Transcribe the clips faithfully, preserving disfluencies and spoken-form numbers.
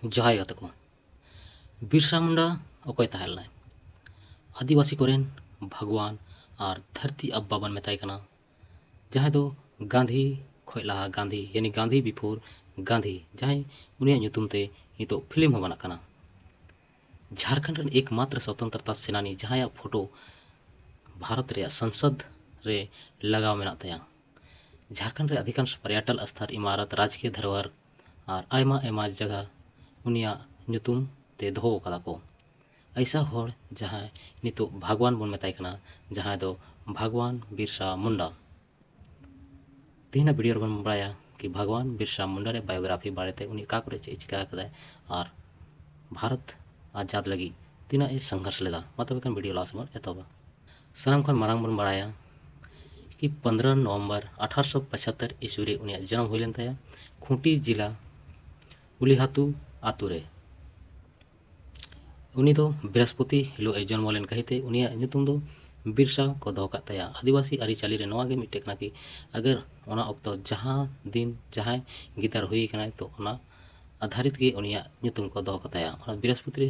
ᱡᱚᱦᱟᱨ ᱜᱟᱛᱮ ᱠᱚ᱾ ᱵᱤᱨᱥᱟ ᱢᱩᱱᱰᱟ ᱚᱠᱚᱭ ᱛᱟᱦᱮᱸ ᱞᱮᱱᱟᱭ? ᱟᱹᱫᱤᱵᱟᱹᱥᱤ ᱠᱚᱨᱮᱱ ᱵᱷᱟᱜᱽᱣᱟᱱ ᱟᱨ ᱫᱷᱟᱹᱨᱛᱤ ᱟᱵᱵᱟ ᱵᱚᱱ ᱢᱮᱛᱟᱭ ᱠᱟᱱᱟ, ᱡᱟᱦᱟᱸᱭ ᱫᱚ ᱜᱟᱱᱫᱷᱤ ᱠᱷᱚᱡ ᱞᱟᱦᱟ ᱜᱟᱱᱫᱷᱤ, ᱭᱟᱱᱤ ᱜᱟᱱᱫᱷᱤ before ᱜᱟᱱᱫᱷᱤ, ᱡᱟᱦᱟᱸᱭ ᱩᱱᱤᱭᱟᱜ ᱧᱩᱛᱩᱢ ᱛᱮ ᱱᱤᱛᱚᱜ ᱯᱷᱤᱞᱢ ᱦᱚᱸ ᱵᱮᱱᱟᱜ ᱠᱟᱱᱟ᱾ ᱡᱷᱟᱲᱠᱷᱚᱸᱰ ᱨᱮᱱ ᱮᱠᱢᱟᱛᱨᱚ ᱥᱚᱛᱚᱱᱛᱨᱚᱛᱟ ᱥᱮᱱᱟᱱᱤ, ᱡᱟᱦᱟᱸᱭᱟᱜ ᱯᱷᱳᱴᱳ ᱵᱷᱟᱨᱚᱛ ᱨᱮᱭᱟᱜ ᱥᱚᱝᱥᱚᱫᱽ ᱨᱮ ᱞᱟᱜᱟᱣ ᱢᱮᱱᱟᱜ ᱛᱟᱭᱟ᱾ ᱡᱷᱟᱲᱠᱷᱚᱸᱰ ᱨᱮ ᱚᱫᱷᱤᱠᱟᱝᱥ ᱯᱚᱨᱭᱚᱴᱚᱱ ᱥᱛᱷᱚᱞ, ᱤᱢᱟᱨᱚᱛ, ᱨᱟᱡᱽᱠᱤᱭᱟᱹ ᱫᱷᱚᱨᱚᱦᱚᱨ ᱟᱨ ᱟᱭᱢᱟ ᱟᱭᱢᱟ ᱡᱟᱭᱜᱟ ᱩᱱᱤᱭᱟᱜ ᱧᱩᱛᱩᱢ ᱛᱮ ᱫᱚᱦᱚ ᱟᱠᱟᱫᱟ ᱠᱚ᱾ ᱟᱭᱥᱟ ᱦᱚᱲ ᱡᱟᱦᱟᱸᱭ ᱱᱤᱛᱚᱜ ᱵᱷᱟᱜᱽᱣᱟᱱ ᱵᱚᱱ ᱢᱮᱛᱟᱭ ᱠᱟᱱᱟ, ᱡᱟᱦᱟᱸᱭ ᱫᱚ ᱵᱷᱟᱜᱽᱣᱟᱱ ᱵᱤᱨᱥᱟ ᱢᱩᱱᱰᱟ᱾ ᱛᱮᱦᱮᱧᱟᱜ ᱵᱷᱤᱰᱤᱭᱳ ᱨᱮᱵᱚᱱ ᱵᱟᱲᱟᱭᱟ ᱠᱤ ᱵᱷᱟᱜᱽᱣᱟᱱ ᱵᱤᱨᱥᱟ ᱢᱩᱱᱰᱟ ᱨᱮ ᱵᱟᱭᱳᱜᱨᱟᱯᱷᱤ ᱵᱟᱨᱮᱛᱮ, ᱩᱱᱤ ᱚᱠᱟ ᱠᱚᱨᱮ ᱪᱮᱫ ᱮ ᱪᱤᱠᱟ ᱟᱠᱟᱫᱟᱭ ᱟᱨ ᱵᱷᱟᱨᱚᱛ ᱟᱡᱟᱫ ᱞᱟᱹᱜᱤᱫ ᱛᱤᱱᱟᱹᱜ ᱮ ᱥᱚᱝᱜᱷᱚᱨᱥ ᱞᱮᱫᱟ᱾ ᱢᱟ ᱛᱚᱵᱮ ᱠᱷᱟᱱ ᱵᱷᱤᱰᱤᱭᱳ ᱞᱟᱦᱟ ᱥᱮᱫ ᱵᱚᱱ ᱮᱛᱚᱦᱚᱵᱟ᱾ ᱥᱟᱱᱟᱢ ᱠᱷᱚᱱ ᱢᱟᱲᱟᱝ ᱵᱚᱱ ᱵᱟᱲᱟᱭᱟ ᱠᱤ ᱯᱚᱱᱫᱽᱨᱚ ᱱᱚᱵᱷᱮᱢᱵᱚᱨ ᱟᱴᱷᱟᱨᱚᱥᱚ ᱯᱚᱸᱪᱟᱛᱛᱳᱨ ᱤᱥᱣᱤ ᱨᱮ ᱩᱱᱤᱭᱟᱜ ᱡᱚᱱᱚᱢ ᱦᱩᱭ ᱞᱮᱱ ᱛᱟᱭᱟ ᱠᱷᱩᱸᱴᱤ ᱡᱮᱞᱟ ᱩᱞᱤᱦᱟᱛᱩ ᱟᱛᱳ ᱨᱮ᱾ ᱩᱱᱤ ᱫᱚ ᱵᱨᱤᱦᱚᱥᱯᱚᱛᱤ ᱦᱤᱞᱳᱜ ᱮ ᱡᱚᱱᱢᱚ ᱞᱮᱱ ᱠᱷᱟᱹᱛᱤᱨ ᱛᱮ ᱩᱱᱤᱭᱟᱜ ᱧᱩᱛᱩᱢ ᱫᱚ ᱵᱤᱨᱥᱟ ᱠᱚ ᱫᱚᱦᱚ ᱠᱟᱜ ᱛᱟᱭᱟ᱾ ᱟᱹᱫᱤᱵᱟᱹᱥᱤ ᱟᱹᱨᱤᱪᱟᱹᱞᱤ ᱨᱮ ᱱᱚᱣᱟ ᱜᱮ ᱢᱤᱫᱴᱮᱡ ᱠᱟᱱᱟ ᱠᱤ ᱟᱜᱟᱨ ᱚᱱᱟ ᱚᱠᱛᱚ ᱡᱟᱦᱟᱸ ᱫᱤᱱ ᱡᱟᱦᱟᱸᱭ ᱜᱤᱫᱟᱹᱨ ᱦᱩᱭ ᱠᱟᱱᱟᱭ, ᱛᱚ ᱚᱱᱟ ᱟᱫᱷᱟᱨᱤᱛ ᱜᱮ ᱩᱱᱤᱭᱟᱜ ᱧᱩᱛᱩᱢ ᱠᱚ ᱫᱚᱦᱚ ᱠᱟᱛᱟᱭᱟ᱾ ᱚᱱᱟ ᱵᱨᱤᱦᱚᱥᱯᱚᱛᱤ ᱨᱮ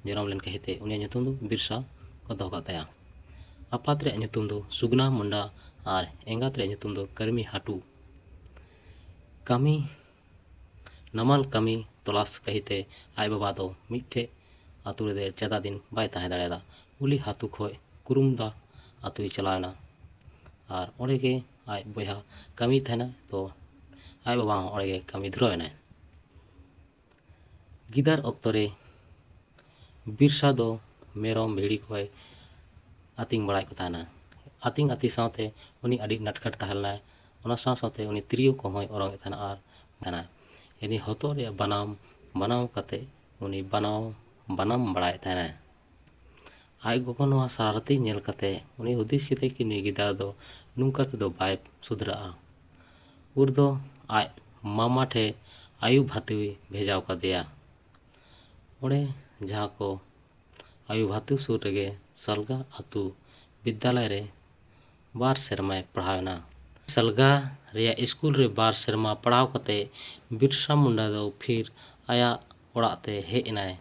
ᱡᱚᱱᱚᱢ ᱞᱮᱱ ᱠᱷᱟᱹᱛᱤᱨ ᱛᱮ ᱩᱱᱤᱭᱟᱜ ᱧᱩᱛᱩᱢ ᱫᱚ ᱵᱤᱨᱥᱟ ᱠᱚ ᱫᱚᱦᱚ ᱠᱟᱜ ᱛᱟᱭᱟ᱾ ᱟᱯᱟᱛ ᱨᱮᱭᱟᱜ ᱧᱩᱛᱩᱢ ᱫᱚ ᱥᱩᱜᱽᱱᱟ ᱢᱩᱱᱰᱟ ᱟᱨ ᱮᱸᱜᱟᱛ ᱨᱮᱭᱟᱜ ᱧᱩᱛᱩᱢ ᱫᱚ ᱠᱟᱹᱨᱢᱤ ᱦᱟᱴᱩ᱾ ᱠᱟᱹᱢᱤ, ᱱᱟᱢᱟᱞ ᱠᱟᱹᱢᱤ ᱛᱚᱞᱟᱥ ᱠᱷᱟᱹᱛᱤᱨ ᱛᱮ ᱟᱡ ᱵᱟᱵᱟ ᱫᱚ ᱢᱤᱫᱴᱷᱮᱡ ᱟᱛᱳ ᱨᱮ ᱡᱟᱫᱟ ᱫᱤᱱ ᱵᱟᱭ ᱛᱟᱦᱮᱸ ᱫᱟᱲᱮᱭᱟᱫᱟ᱾ ᱩᱞᱤ ᱦᱟᱛᱩ ᱠᱷᱚᱡ ᱠᱩᱨᱩᱢᱫᱟ ᱟᱛᱳᱭ ᱪᱟᱞᱟᱣ ᱮᱱᱟ ᱟᱨ ᱚᱸᱰᱮ ᱜᱮ ᱟᱡ ᱵᱚᱭᱦᱟ ᱠᱟᱹᱢᱤᱭᱮᱫ ᱛᱟᱦᱮᱱᱟ, ᱛᱚ ᱟᱡ ᱵᱟᱵᱟ ᱦᱚᱸ ᱚᱸᱰᱮ ᱜᱮ ᱠᱟᱹᱢᱤ ᱫᱷᱩᱨᱟᱹᱣ ᱮᱱᱟᱭ᱾ ᱜᱤᱫᱟᱹᱨ ᱚᱠᱛᱚ ᱨᱮ ᱵᱤᱨᱥᱟ ᱫᱚ ᱢᱮᱨᱚᱢ ᱵᱷᱤᱲᱤ ᱠᱚᱭ ᱟᱹᱛᱤᱧ ᱵᱟᱲᱟᱭᱮᱫ ᱠᱚ ᱛᱟᱦᱮᱱᱟ᱾ ᱟᱹᱛᱤᱧ ᱟᱹᱛᱤᱧ ᱥᱟᱶᱛᱮ ᱩᱱᱤ ᱟᱹᱰᱤ ᱱᱟᱴᱠᱷᱟᱴ ᱛᱟᱦᱮᱸ ᱞᱮᱱᱟᱭ᱾ ᱚᱱᱟ ᱥᱟᱶ ᱥᱟᱶᱛᱮ ᱩᱱᱤ ᱛᱤᱨᱭᱳ ᱠᱚᱦᱚᱸᱭ ᱚᱨᱚᱝ ᱮᱫ ᱛᱟᱦᱮᱱᱟ ᱟᱨ ᱛᱟᱦᱮᱱᱟ᱾ ᱭᱟᱱᱤ ᱦᱚᱛᱚᱫ ᱨᱮᱭᱟᱜ ᱵᱟᱱᱟᱢ ᱵᱟᱱᱟᱣ ᱠᱟᱛᱮ ᱩᱱᱤ ᱵᱟᱱᱟᱣ ᱵᱟᱱᱟᱢ ᱵᱟᱲᱟᱭᱮᱫ ᱛᱟᱦᱮᱱᱟᱭ᱾ ᱟᱡ ᱜᱚᱜᱚ ᱱᱚᱣᱟ ᱥᱟᱨᱟᱨᱟᱛᱤ ᱧᱮᱞ ᱠᱟᱛᱮ ᱩᱱᱤ ᱦᱩᱫᱤᱥ ᱠᱮᱫᱟᱭ ᱠᱤ ᱱᱩᱭ ᱜᱤᱫᱟᱹᱨ ᱫᱚ ᱱᱚᱝᱠᱟ ᱛᱮᱫᱚ ᱵᱟᱭ ᱥᱩᱫᱷᱨᱟᱹᱜᱼᱟ᱾ ᱩᱱ ᱫᱚ ᱟᱡ ᱢᱟᱢᱟ ᱴᱷᱮᱡ ᱟᱭᱩ ᱵᱷᱟᱛᱩᱭ ᱵᱷᱮᱡᱟᱣ ᱠᱟᱫᱮᱭᱟ᱾ ᱚᱸᱰᱮ ᱡᱟᱦᱟᱸ ᱠᱚ ᱟᱭᱩ ᱵᱷᱟᱛᱩ ᱥᱩᱨ ᱨᱮᱜᱮ ᱥᱟᱞᱜᱟ ᱟᱹᱛᱩ ᱵᱤᱫᱽᱫᱟᱞᱚᱭ ᱨᱮ ᱵᱟᱨ ᱥᱮᱨᱢᱟᱭ ᱯᱟᱲᱦᱟᱣ ᱮᱱᱟ᱾ ᱥᱟᱞᱜᱟ ᱨᱮᱭᱟᱜ ᱥᱠᱩᱞ ᱨᱮ ᱵᱟᱨ ᱥᱮᱨᱢᱟ ᱯᱟᱲᱦᱟᱣ ᱠᱟᱛᱮ ᱵᱤᱨᱥᱟ ᱢᱩᱱᱰᱟ ᱫᱚ ᱯᱷᱤᱨ ᱟᱭᱟᱜ ᱚᱲᱟᱜ ᱛᱮ ᱦᱮᱡ ᱮᱱᱟᱭ,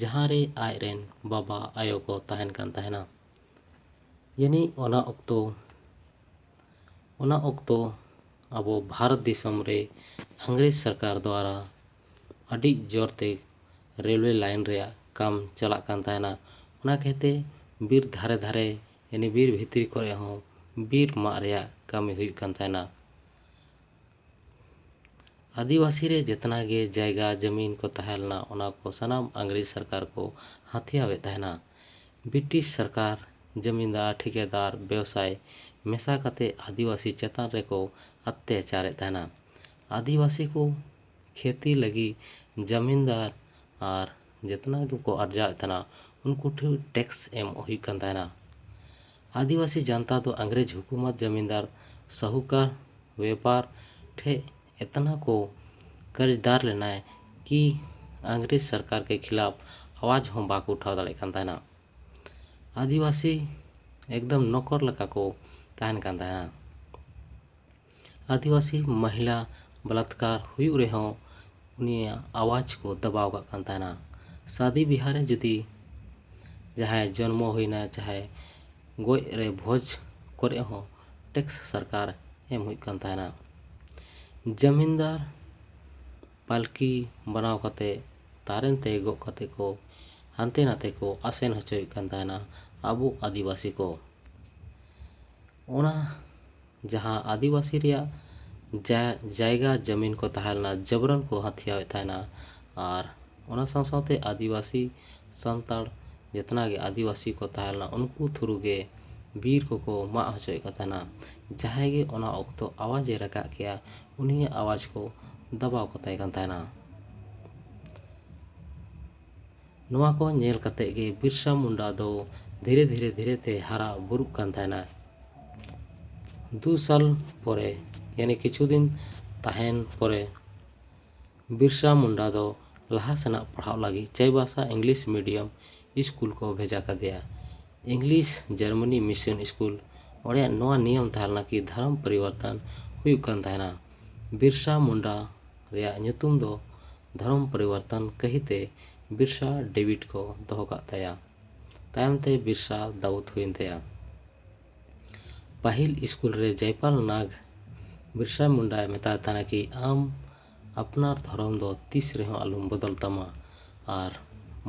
ᱡᱟᱦᱟᱸ ᱨᱮ ᱟᱡ ᱨᱮᱱ ᱵᱟᱵᱟ ᱟᱭᱳ ᱠᱚ ᱛᱟᱦᱮᱱ ᱠᱟᱱ ᱛᱟᱦᱮᱱᱟ᱾ ᱡᱟᱹᱱᱤᱡ ᱚᱱᱟ ᱚᱠᱛᱚ, ᱚᱱᱟ ᱚᱠᱛᱚ ᱟᱵᱚ ᱵᱷᱟᱨᱚᱛ ᱫᱤᱥᱚᱢ ᱨᱮ ᱤᱝᱨᱮᱡᱽ ᱥᱚᱨᱠᱟᱨ ᱫᱣᱟᱨᱟ ᱟᱹᱰᱤ ᱡᱳᱨ ᱛᱮ ᱨᱮᱞᱣᱮ ᱞᱟᱭᱤᱱ ᱨᱮᱭᱟᱜ ᱠᱟᱢ ᱪᱟᱞᱟᱜ ᱠᱟᱱ ᱛᱟᱦᱮᱱᱟ᱾ ᱚᱱᱟ ᱠᱷᱟᱹᱛᱤᱨ ᱛᱮ ᱵᱤᱨ ᱫᱷᱟᱨᱮ ᱫᱷᱟᱨᱮ, ᱭᱟᱱᱤ ᱵᱤᱨ ᱵᱷᱤᱛᱨᱤ ᱠᱚᱨᱮ ᱦᱚᱸ ᱵᱤᱨ ᱢᱟᱜ ᱨᱮᱭᱟᱜ ᱠᱟᱹᱢᱤ ᱦᱩᱭᱩᱜ ᱠᱟᱱ ᱛᱟᱦᱮᱱᱟ᱾ ᱟᱹᱫᱤᱵᱟᱹᱥᱤ ᱨᱮ ᱡᱮᱛᱱᱟ ᱜᱮ ᱡᱟᱭᱜᱟ ᱡᱟᱹᱢᱤᱱ ᱠᱚ ᱛᱟᱦᱮᱸ ᱞᱮᱱᱟ, ᱚᱱᱟ ᱠᱚ ᱥᱟᱱᱟᱢ ᱤᱝᱨᱮᱡᱽ ᱥᱚᱨᱠᱟᱨ ᱠᱚ ᱦᱟᱹᱛᱭᱟᱹᱣᱮᱫ ᱛᱟᱦᱮᱱᱟ᱾ ᱵᱨᱤᱴᱤᱥ ᱥᱚᱨᱠᱟᱨ ᱡᱟᱹᱢᱤᱱᱫᱟᱨ, ᱴᱷᱤᱠᱟᱹᱫᱟᱨ, ᱵᱮᱵᱽᱥᱟᱭ ᱢᱮᱥᱟ ᱠᱟᱛᱮ ᱟᱹᱫᱤᱵᱟᱹᱥᱤ ᱪᱮᱛᱟᱱ ᱨᱮᱠᱚ ᱚᱛᱛᱟᱪᱟᱨᱮᱫ ᱛᱟᱦᱮᱱᱟ᱾ ᱟᱹᱫᱤᱵᱟᱹᱥᱤ ᱠᱚ ᱠᱷᱮᱛᱤ ᱞᱟᱹᱜᱤᱫ ᱡᱟᱹᱢᱤᱱᱫᱟᱨ ᱟᱨ ᱡᱮᱛᱱᱟ ᱜᱮᱠᱚ ᱟᱨᱡᱟᱣᱮᱫ ᱛᱟᱦᱮᱱᱟ, ᱩᱱᱠᱩ ᱴᱷᱮᱱ ᱴᱮᱠᱥ ᱮᱢ ᱦᱩᱭᱩᱜ ᱠᱟᱱ ᱛᱟᱦᱮᱱᱟ᱾ ᱟᱹᱫᱤᱵᱟᱹᱥᱤ ᱡᱟᱱᱛᱟ ᱫᱚ ᱤᱝᱨᱮᱡᱽ ᱦᱩᱠᱩᱢᱚᱛ, ᱡᱟᱹᱢᱤᱱᱫᱟᱨ, ᱥᱟᱦᱩᱠᱟᱨ, ᱵᱮᱯᱟᱨ ᱴᱷᱮᱱ ᱮᱛᱱᱟ ᱠᱚ ᱠᱟᱨᱡᱽᱫᱟᱨ ᱞᱮᱱᱟᱭ ᱠᱤ ᱤᱝᱨᱮᱡᱽ ᱥᱚᱨᱠᱟᱨ ᱠᱮ ᱠᱷᱤᱞᱟᱯ ᱟᱣᱟᱡᱽ ᱦᱚᱸ ᱵᱟᱠᱚ ᱩᱴᱷᱟᱹᱣ ᱫᱟᱲᱮᱭᱟᱜ ᱠᱟᱱ ᱛᱟᱦᱮᱱᱟ᱾ ᱟᱹᱫᱤᱵᱟᱹᱥᱤ ᱮᱠᱫᱚᱢ ᱱᱚᱠᱚᱨ ᱞᱮᱠᱟ ᱠᱚ ᱛᱟᱦᱮᱱ ᱠᱟᱱ ᱛᱟᱦᱮᱱᱟ᱾ ᱟᱹᱫᱤᱵᱟᱹᱥᱤ ᱢᱚᱦᱤᱞᱟ ᱵᱟᱞᱟᱛᱠᱟᱨ ᱦᱩᱭᱩᱜ ᱨᱮᱦᱚᱸ ᱩᱱᱤᱭᱟᱜ ᱟᱣᱟᱡᱽ ᱠᱚ ᱫᱟᱵᱟᱣ ᱠᱟᱜ ᱠᱟᱱ ᱛᱟᱦᱮᱱᱟ᱾ ᱥᱟᱫᱤ ᱵᱤᱦᱟᱨ ᱨᱮ ᱡᱩᱫᱤ ᱡᱟᱦᱟᱸᱭ ᱡᱚᱱᱢᱚ ᱦᱩᱭᱱᱟ, ᱪᱟᱦᱮ ᱜᱚᱡ ᱨᱮ ᱵᱷᱚᱡᱽ ᱠᱚᱨᱮ ᱦᱚᱸ ᱴᱮᱠᱥ ᱥᱚᱨᱠᱟᱨ ᱮᱢ ᱦᱩᱭᱩᱜ ᱠᱟᱱ ᱛᱟᱦᱮᱱᱟ᱾ ᱡᱟᱢᱤᱱᱫᱟᱨ ᱯᱟᱞᱠᱤ ᱵᱮᱱᱟᱣ ᱠᱟᱛᱮ ᱛᱟᱨᱮᱱ ᱛᱮ ᱜᱚᱜ ᱠᱟᱛᱮ ᱠᱚ ᱦᱟᱱᱛᱮ ᱱᱟᱛᱮ ᱠᱚ ᱟᱥᱮᱱ ᱦᱚᱪᱚᱭᱮᱫ ᱠᱟᱱ ᱛᱟᱦᱮᱱᱟ ᱟᱵᱚ ᱟᱹᱫᱤᱵᱟᱹᱥᱤ ᱠᱚ᱾ ᱚᱱᱟ ᱡᱟᱦᱟᱸ ᱟᱹᱫᱤᱵᱟᱹᱥᱤ ᱨᱮᱭᱟᱜ ᱡᱟ-, ᱡᱟᱭᱜᱟ ᱡᱟᱹᱢᱤᱱ ᱠᱚ ᱛᱟᱦᱮᱸ ᱞᱮᱱᱟ, ᱡᱚᱵᱨᱟᱱ ᱠᱚ ᱦᱟᱛᱭᱟᱣᱮᱫ ᱛᱟᱦᱮᱱᱟ᱾ ᱟᱨ ᱚᱱᱟ ᱥᱟᱶ ᱥᱟᱶᱛᱮ ᱟᱹᱫᱤᱵᱟᱹᱥᱤ, ᱥᱟᱱᱛᱟᱲ ᱡᱮᱛᱱᱟ ᱜᱮ ᱟᱹᱫᱤᱵᱟᱹᱥᱤ ᱠᱚ ᱛᱟᱦᱮᱸ ᱞᱮᱱᱟ, ᱩᱱᱠᱩ ᱛᱷᱨᱩ ᱜᱮ ᱵᱤᱨ ᱠᱚᱠᱚ ᱢᱟᱜ ᱦᱚᱪᱚᱭᱮᱫ ᱠᱟᱱ ᱛᱟᱦᱮᱱᱟ᱾ ᱡᱟᱦᱟᱸᱭ ᱜᱮ ᱚᱱᱟ ᱚᱠᱛᱚ ᱟᱣᱟᱡᱽ ᱮ ᱨᱟᱠᱟᱵ ᱠᱮᱜᱼᱟ, ᱩᱱᱤᱭᱟᱜ ᱟᱣᱟᱡᱽ ᱠᱚ ᱫᱟᱵᱟᱣ ᱠᱟᱛᱟᱭ ᱠᱟᱱ ᱛᱟᱦᱮᱱᱟ᱾ ᱱᱚᱣᱟ ᱠᱚ ᱧᱮᱞ ᱠᱟᱛᱮ ᱜᱮ ᱵᱤᱨᱥᱟ ᱢᱩᱱᱰᱟ ᱫᱚ ᱫᱷᱤᱨᱮ ᱫᱷᱤᱨᱮ ᱫᱷᱤᱨᱮ ᱛᱮ ᱦᱟᱨᱟ ᱵᱩᱨᱩᱜ ᱠᱟᱱ ᱛᱟᱦᱮᱱᱟ᱾ ᱫᱩ ᱥᱟᱞ ᱯᱚᱨᱮ, ᱭᱟᱱᱤ ᱠᱤᱪᱷᱩ ᱫᱤᱱ ᱛᱟᱦᱮᱱ ᱯᱚᱨᱮ, ᱵᱤᱨᱥᱟ ᱢᱩᱱᱰᱟ ᱫᱚ ᱞᱟᱦᱟ ᱥᱮᱱᱟᱜ ᱯᱟᱲᱦᱟᱜ ᱞᱟᱹᱜᱤᱫ ᱪᱟᱭᱵᱟᱥᱟ ᱤᱝᱞᱤᱥ ᱢᱤᱰᱤᱭᱟᱢ ᱥᱠᱩᱞ ᱠᱚ ᱵᱷᱮᱡᱟ ᱠᱟᱫᱮᱭᱟ᱾ ᱤᱝᱞᱤᱥ ᱡᱟᱨᱢᱟᱱᱤ ᱢᱤᱥᱚᱱ ᱥᱠᱩᱞ, ᱚᱸᱰᱮ ᱱᱚᱣᱟ ᱱᱤᱭᱚᱢ ᱛᱟᱦᱮᱸ ᱞᱮᱱᱟ ᱠᱤ ᱫᱷᱚᱨᱚᱢ ᱯᱚᱨᱤᱵᱚᱨᱛᱚᱱ ᱦᱩᱭᱩᱜ ᱠᱟᱱ ᱛᱟᱦᱮᱱᱟ᱾ ᱵᱤᱨᱥᱟ ᱢᱩᱱᱰᱟ ᱨᱮᱭᱟᱜ ᱧᱩᱛᱩᱢ ᱫᱚ ᱫᱷᱚᱨᱚᱢ ᱯᱚᱨᱤᱵᱚᱨᱛᱚᱱ ᱠᱟᱹᱦᱤᱛᱮ ᱵᱤᱨᱥᱟ ᱰᱮᱵᱤᱰ ᱠᱚ ᱫᱚᱦᱚ ᱠᱟᱜ ᱛᱟᱭᱟ᱾ ᱛᱟᱭᱚᱢ ᱛᱮ ᱵᱤᱨᱥᱟ ᱫᱟᱣᱩᱫ ᱦᱩᱭᱮᱱ ᱛᱟᱭᱟ᱾ ᱯᱟᱹᱦᱤᱞ ᱥᱠᱩᱞ ᱨᱮ ᱡᱚᱭᱯᱟᱞ ᱱᱟᱜᱽ ᱵᱤᱨᱥᱟ ᱢᱩᱱᱰᱟᱭ ᱢᱮᱛᱟᱭ ᱛᱟᱦᱮᱱᱟ ᱠᱤ ᱟᱢ ᱟᱯᱱᱟᱨ ᱫᱷᱚᱨᱚᱢ ᱫᱚ ᱛᱤᱥ ᱨᱮᱦᱚᱸ ᱟᱞᱚᱢ ᱵᱚᱫᱚᱞ ᱛᱟᱢᱟ ᱟᱨ